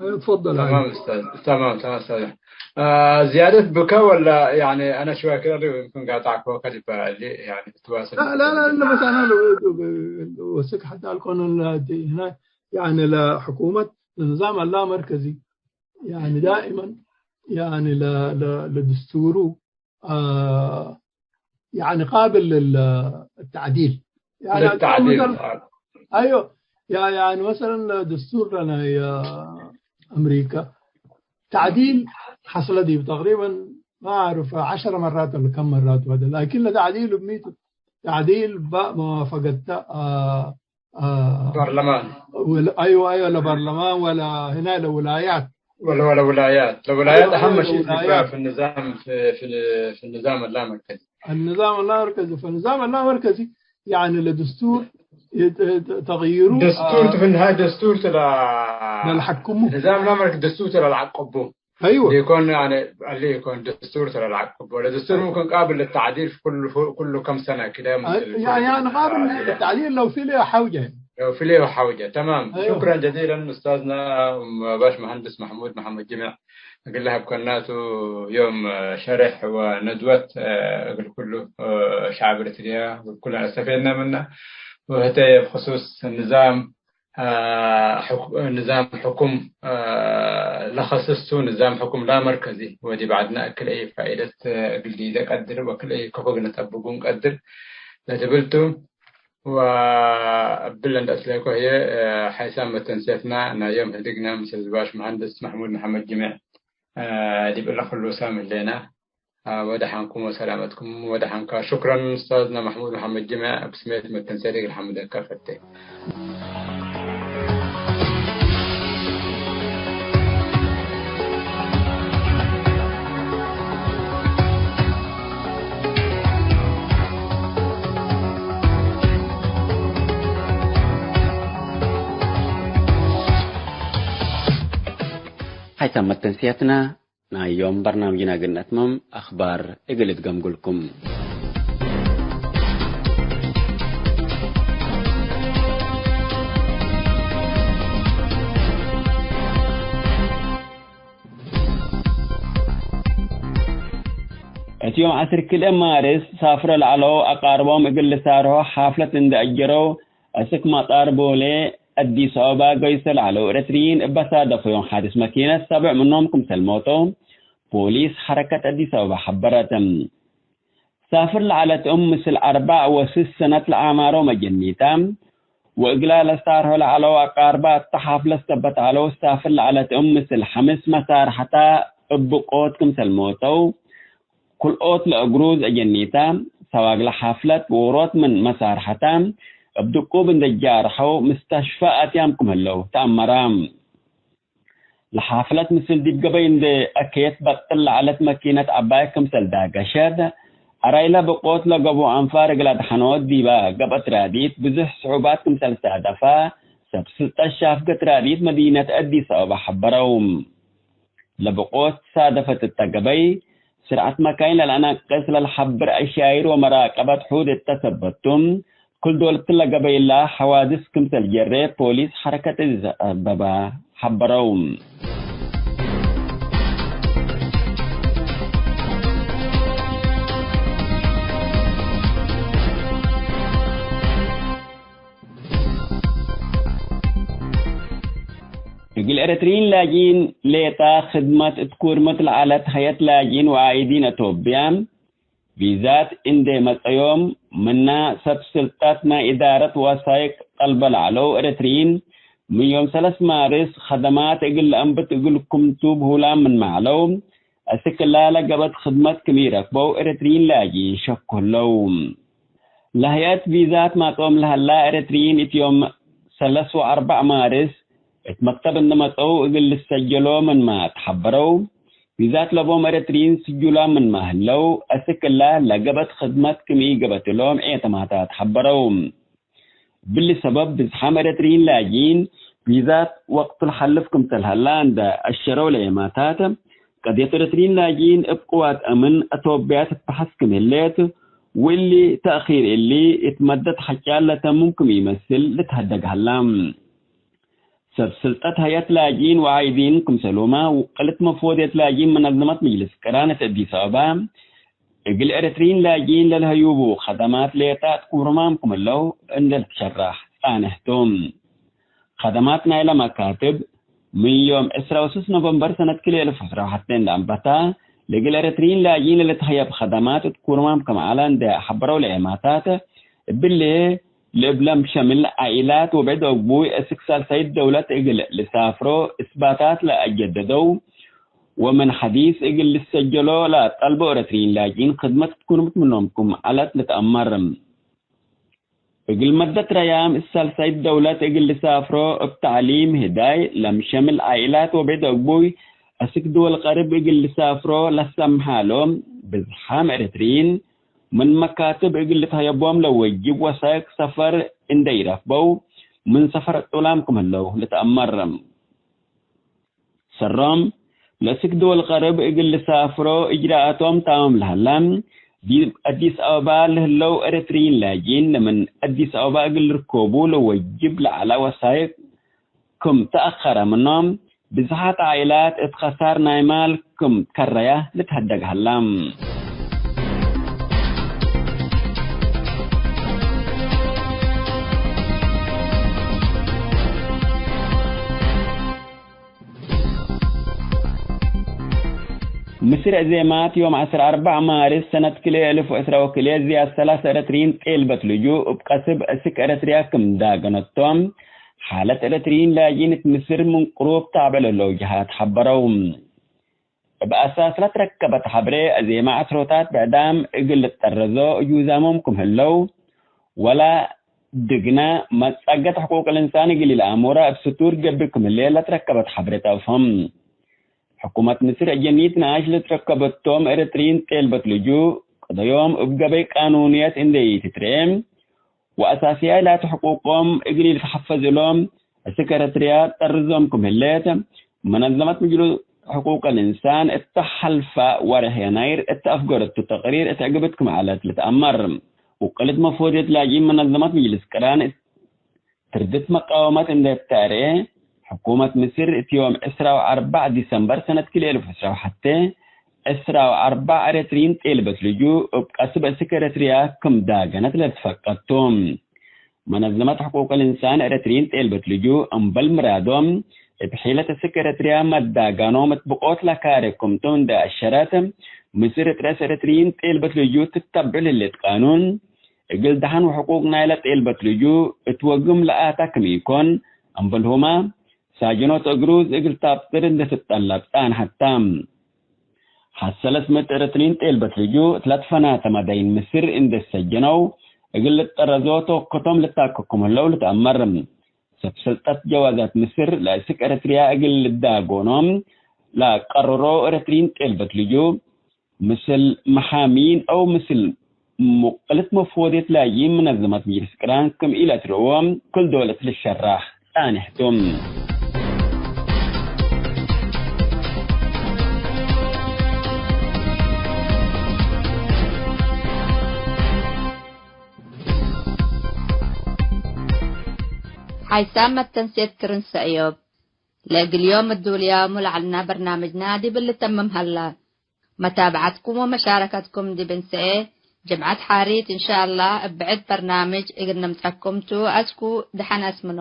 أيوه، تفضل، تمام، أيوه. أستاذ. تمام، تمام، أستاذ. آه، زيادة بك ولا يعني أنا شوية كده يمكن قاطعك وقت يبقى لي يعني تواصل. لا، لا، لا، إنه بس أنا لو، لو، لو وسك حتى القانون هنا، يعني لحكومة النظام اللامركزي، يعني دائمًا، يعني ل-، ل-، لدستوره، آه، يعني قابل لل-، التعديل. يعني للتعديل. مثلًا، آه. أيوه. يع-، يعني مثلًا دستور لنا يا أمريكا، تعديل حصل دي تقريبًا ما أعرف عشر مرات ولا كم مرات وهذا، لكن لتعديل بميته. تعديل بقى موافقة، آه، آه، برلمان. ولا، أيوة، أيوة، لا برلمان ولا هنا، لا ولايات. ولا، ولا ولايات. لا ولايات أيوة، أهم أيوة، شيء في، ولايات. في النظام، في، في، في النظام اللامركزي. النظام اللامركزي، فالنظام اللامركزي يعني لدستور يت-، يت-، تغييره، دستور آه، في النهاية دستور تلا للحكمه. نظام اللامركزي دستور تلا العقبه. أيوة. ليكون يعني، اللي يكون دستور ترى العقب، ولا دستور أيوة. ممكن قابل للتعديل في كل، كل كم سنة كده، ممكن أي-، يكون يعني، يعني قابل آه، للتعديل لو في ليه حوجة. لو في ليه حوجة. تمام. أيوة. شكرًا جزيلًا أستاذنا باش مهندس محمود محمد جمع. أقول لها بكناتو يوم، آه، شرح وندوة، آه، أقول كله، آه، شعب إريتريا وكلنا استفدنا منه. وهتا بخصوص النظام አ፣ ሕኩ-፣ ንዛም ሕኩም፣ አ፣ ለኸስስ ቱ፣ ንዛም ሕኩም ላ መርከዚ ወዲብ ዐድነ እክል አይ ፋኢደት፣ አ፣ እግል ዲደ ቀድር ወክል አይ ከፎ እግል ነጠብቁ እንቀድር ለትብል ቱ። ወእብለ እንደ አስሌኮ ህዬ፣ አ፣ ሐይሳም መተንስየትና ናይ ዮም ህድግነ ምስል ዝባሽ መሀንድስ መሕሙድ መሐመድ ጅሜዕ፣ አ፣ ዲብ እለ ክሉ ሳም ህሌና። አ፣ ወደሐንኩም ወሰላመትኩም ወደሐንካ። ሹክረን ኡስታዝና መሕሙድ መሐመድ ጅምዕ፣ ብስሜት መተንሰሪ እግል ሐምደካ ፈቴ። ሀይታም መተንስያትና ናይ ዮም በርናምጅና እግል ነአትምም፣ አኽባር እግል እትገምጉልኩም። እት ዮም ዐስር ክልኤ ማርስ ሳፍረ ለዐለው አቃርቦም እግል ልሳርሖ ሓፍለት እንዴ አጀረው፣ አስክ መጣር ቦሌ አዲስ አበባ ገይሶ ለዐለው ኤረትርዪን እበ ሳደፈዮም ሓድስ መኪነት ሰብዕ ምኖም ክምሰል ሞተው ፖሊስ ሐረከት አዲስ አበባ ሐበረት። ሳፍር ለዐለት እም ምስል አርበዕ ወስስ ሰነት ለአማሮ መጀኒታ፣ ወእግላ ለሳርሖ ለዐለው አቃርባ እተ ሓፍለት ሰበት ዐለው። ሳፍር ለዐለት እም ምስል ሐምስ መሳርሐታ እብ ቆት ክምሰል ሞተው፣ ክልኦት ለእግሩዝ አጀኒታ፣ ሰዋግለ ሓፍለት ዎሮት ምን መሳርሐታ እብ ድቁብ እንዴ ጃርሐው ምስተሽፈ አትያም ክም ህለው ተአመረ። ለሓፍለት ምስል ዲብ ገበይ እንዴ አከየት በጥል ለዐለት መኪነት ዐባይ ክምሰል ዳገሸት፣ አራይለ ብቆት ለገብኡ አንፋር እግል አድሐኖት ዲበ ገብአት ራዲት ብዙሕ ስዑባት ክምሰል ሳደፈ ሰብ ስልጠት ሻፍገት ራዲት መዲነት አዲስ አበባ ሐበረው። ለብቆት ሳደፈት እተ ገበይ፣ ስርዐት መካይን ለለአነቅስ ለልሐብር አሻይር ወመራቀበት ሑድ እተ ሰበት ቱ፣ ክል ዶል እትለ ገበይላ ሐዋድስ ክምሰል ጀሬ ፖሊስ ሐረከት አዲስ አበባ ሐበረው። እግል ኤረትርዪን ላጅኢን ሌጣ ክድመት እት ኩርመት ለዐለት ሀየት ላጅኢን ወዓኢዲን አቶብያ፣ ቪዛት እንዴ መጸዮም፣ ምና ሰብ ስልጠት ናይ እዳረት ወሳይቅ ጠልበ ለዐለው ኤረትርዪን፣ ምን ዮም ሰለስ ማርስ ከደማት እግል ለአንብት እግልኩም ቱ ብሁላም ምንመ ዐለው፣ አስክ እላ ለገብአት ክድመት ክም ኢረክበው ኤረትርዪን ላጅኢን ሸኩ ህለው። ለሀይአት ቪዛት ማጽኦም ለሀላ ኤረትርዪን እት ዮም ሰለስ ወአርበዕ ማርስ እት መክተብ እንዴ መጽአው እግል ልሰጀሎ ምንመ ተሐበረው፣ ቪዛት ለቦም ኤረትርዪን ስጁላም ምንመ ህለው፣ አስክ እላ ለገብአት ክድመት ክም ኢገብአት እሎም ዔተማታ ተሐበረው። እብሊ ሰበብ ብዝሓም ኤረትርዪን ላጅኢን ቢዛት ወቅቱ ለሐልፍ ክምሰል ሀላ እንደ አሸረው ለኤማታት፣ ቀድየት ኤረትርዪን ላጅኢን እብ ቅዋት አምን አቶብያ ትትበሐስ ክም ህሌት፣ ወእሊ ተእኺር እሊ እት መደት ሐጫል ለተምም ክም ኢመስል ልትሀደግ ሀላ። ሰብ ስልጠት ሀያት ላጅኢን ወዓይዲን ክምሰሉመ፣ ውቅልት መፍወድየት ላጅኢን መነዘመት መጅልስ ቅራን እት አዲስ አበባ፣ እግል ኤረትርዪን ላጅኢን ለልሀዩቡ ከደማት ሌጣ እት ኩርማም ክም ህለው እንዴ ልትሸራሕ ጻንሕ ቱ። ከደማት ናይለ መካትብ፣ ምን ዮም ዕስራ ወስስ ኖቨምበር ሰነት ክልኤ እልፍ ወዕስራ ወሐቴ እንዴ አንበታ፣ ለእግል ኤረትርዪን ላጅኢን ለልትሀየብ ከደማት እት ኩርማም ክም ዐለ እንዴ ሐበረው ለኤማታት፣ እብሊ፣ ለእብ ለምሸምል ዓኢላት ወብዕድ አግቡይ እስክ ሳልሳይት ደውለት እግል ልሳፍሮ እስባታት ለአጀደደው፣ ወምን ሐዲስ እግል ልሰጀሎ ለአጠልቦ ኤረትርዪን ላጅኢን ክድመት ትኩርምት ምኖም ክም ዐለት ልትአመር። እግል መደት ረያም እት ሳልሳይት ደውለት እግል ልሳፍሮ እብ ተዕሊም ህዳይ ለምሸምል ዓኢላት ወብዕድ አግቡይ እስክ ድወል ቀርብ እግል ልሳፍሮ ለሰምሓሎም ብዝሓም ኤረትርዪን ምን መካትብ እግል ልትሀየቦም ለወጅብ ወሳይቅ ሰፈር እንዴ ኢረክበው፣ ምን ሰፈር እጡላም ክም ህለው ልትአመር። ሰሮም፣ ለእስክ ድወል ቀርብ እግል ልሳፍሮ እጅራአቶም ታምም ለሀላ፣ ዲብ አዲስ አበባ ለህለው ኤረትርዪን ላጅኢን ለምን አዲስ አበባ እግል ልርከቡ ለወጅብ ለዐለ ወሳይቅ ክም ተአኸረ ምኖም፣ ብዝሓት ዓኢላት እት ከሳር ናይ ማል ክም ከረያ ልትሀደግ ሀላ። ምስር እዜማት ዮም ዐስር አርበዕ ማርስ ሰነት ክልኤ እልፍ ወዕስራ ወክልኤ ዝያድ ሰላስ ኤረትርዪን ጤልበት ልጁእ እብ ቀስብ እስክ ኤረትርያ ክም ዳገነቶም፣ ሓለት ኤረትርዪን ላጅኢን እት ምስር ምን ቅሩብ ታብዕ ለህለው ጀሃት ሐበረው። እብ አሳስ ለትረከበት ሐብሬ፣ እዜመ ዐስሮታት ብዕዳም እግል ልትጠረዞ እጁዛሞም ክም ህለው፣ ወለ ድግነ መጸገት ሕቁቅ ልንሳን እግል ኢለአሙረ እብ ስቱር ገብእ ክም ህሌ ለትረከበት ሐብሬ ተአፍህም። ሕኩመት ምስር እጀኒት ነኣሽ ለትረከበቶም ኤረትርዪን ጤልበት ልጁእ፣ ቅደዮም እብ ገበይ ቃኑንየት እንዴ ኢትትርኤ፣ ወአሳስያይ ላቱ ሕቁቆም እግል ኢልትሐፈዝ እሎም፣ እስክ ኤረትርያ ጠርዞም ክም ህሌት፣ መነዘመት ምጅልስ ሕቁቅ ልእንሳን እተ ሐልፈ ወርሕ የናይር እተ አፍገረቱ ተቅሪር እት ዕግብት ክም ዐለት ልትአመር። ውቅልት መፍወድየት ላጅኢን መነዘመት ምጅልስ ቅራን እት ትርድት መቃወመት እንዴ ተአርኤ፣ ሕኩመት ምስር እት ዮም ዕስራ ወአርበዕ ዲሰምበር ሰነት ክልኤ እልፍ ወዕስራ ወሐቴ፣ ዕስራ ወአርበዕ ኤረትርዪን ጤልበት ልጁእ እብ ቀስብ እስክ ኤረትርያ ክም ዳገነት ለልትፈቀድ ቱ። መነዘመት ሕቁቅ ልእንሳን ኤረትርዪን ጤልበት ልጁእ እምበል ምራዶም፣ እብ ሒለት እስክ ኤረትርያ መዳጋኖም እት ብቆት ለካሬ ክምቱ እንዴ አሸረት፣ ምስር እት ረአስ ኤረትርዪን ጤልበት ልጁእ ትተብዕ ለህሌት ቃኑን፣ እግል ደሐን ወሕቁቅ ናይለ ጤልበት ልጁእ እት ወግም ለአተ ክም ኢኮን፣ እምበልሁመ ሳጅኖት እግሩዝ እግል ታብጥር እንዴ ትጠለብ ጻንሐት ተ። ሐሰ ለስምጥ ኤረትርዪን ጤልበት ልጁእ እት ለትፈናተ መዳይን ምስር እንዴ ሰጀነው እግል ልትጠረዞ ተወክቶም ልታከኩም ህለው ልትአመር። ሰብ ስልጠት ጀዋዛት ምስር ለእስክ ኤረትርያ እግል ልዳጎኖም ለቀርሮ ኤረትርዪን ጤልበት ልጁእ፣ ምስል መሓሚን አው ምስል ሙቅልት መፍወድየት ላይም መነዘመት ምጅልስ ቅራን ክም ኢለትርኦ ክል ዶል እት ልሸራሕ ጻንሕ ቱ። ሓይሳም መተንሴት ክርን ሰእዮብ። ለእግል ዮም እዱልያሙ ለዐልና በርናምጅና ዲብ ልተምም ሀላ። መታብዐትኩም ወመሻረከትኩም ዲብ እንሰኤ ጅምዐት ሓሪት እንሻአላህ እብ ብዕድ በርናምጅ እግል ንምጸኩም ቱ። አስኩ ደሐን አስምኖ።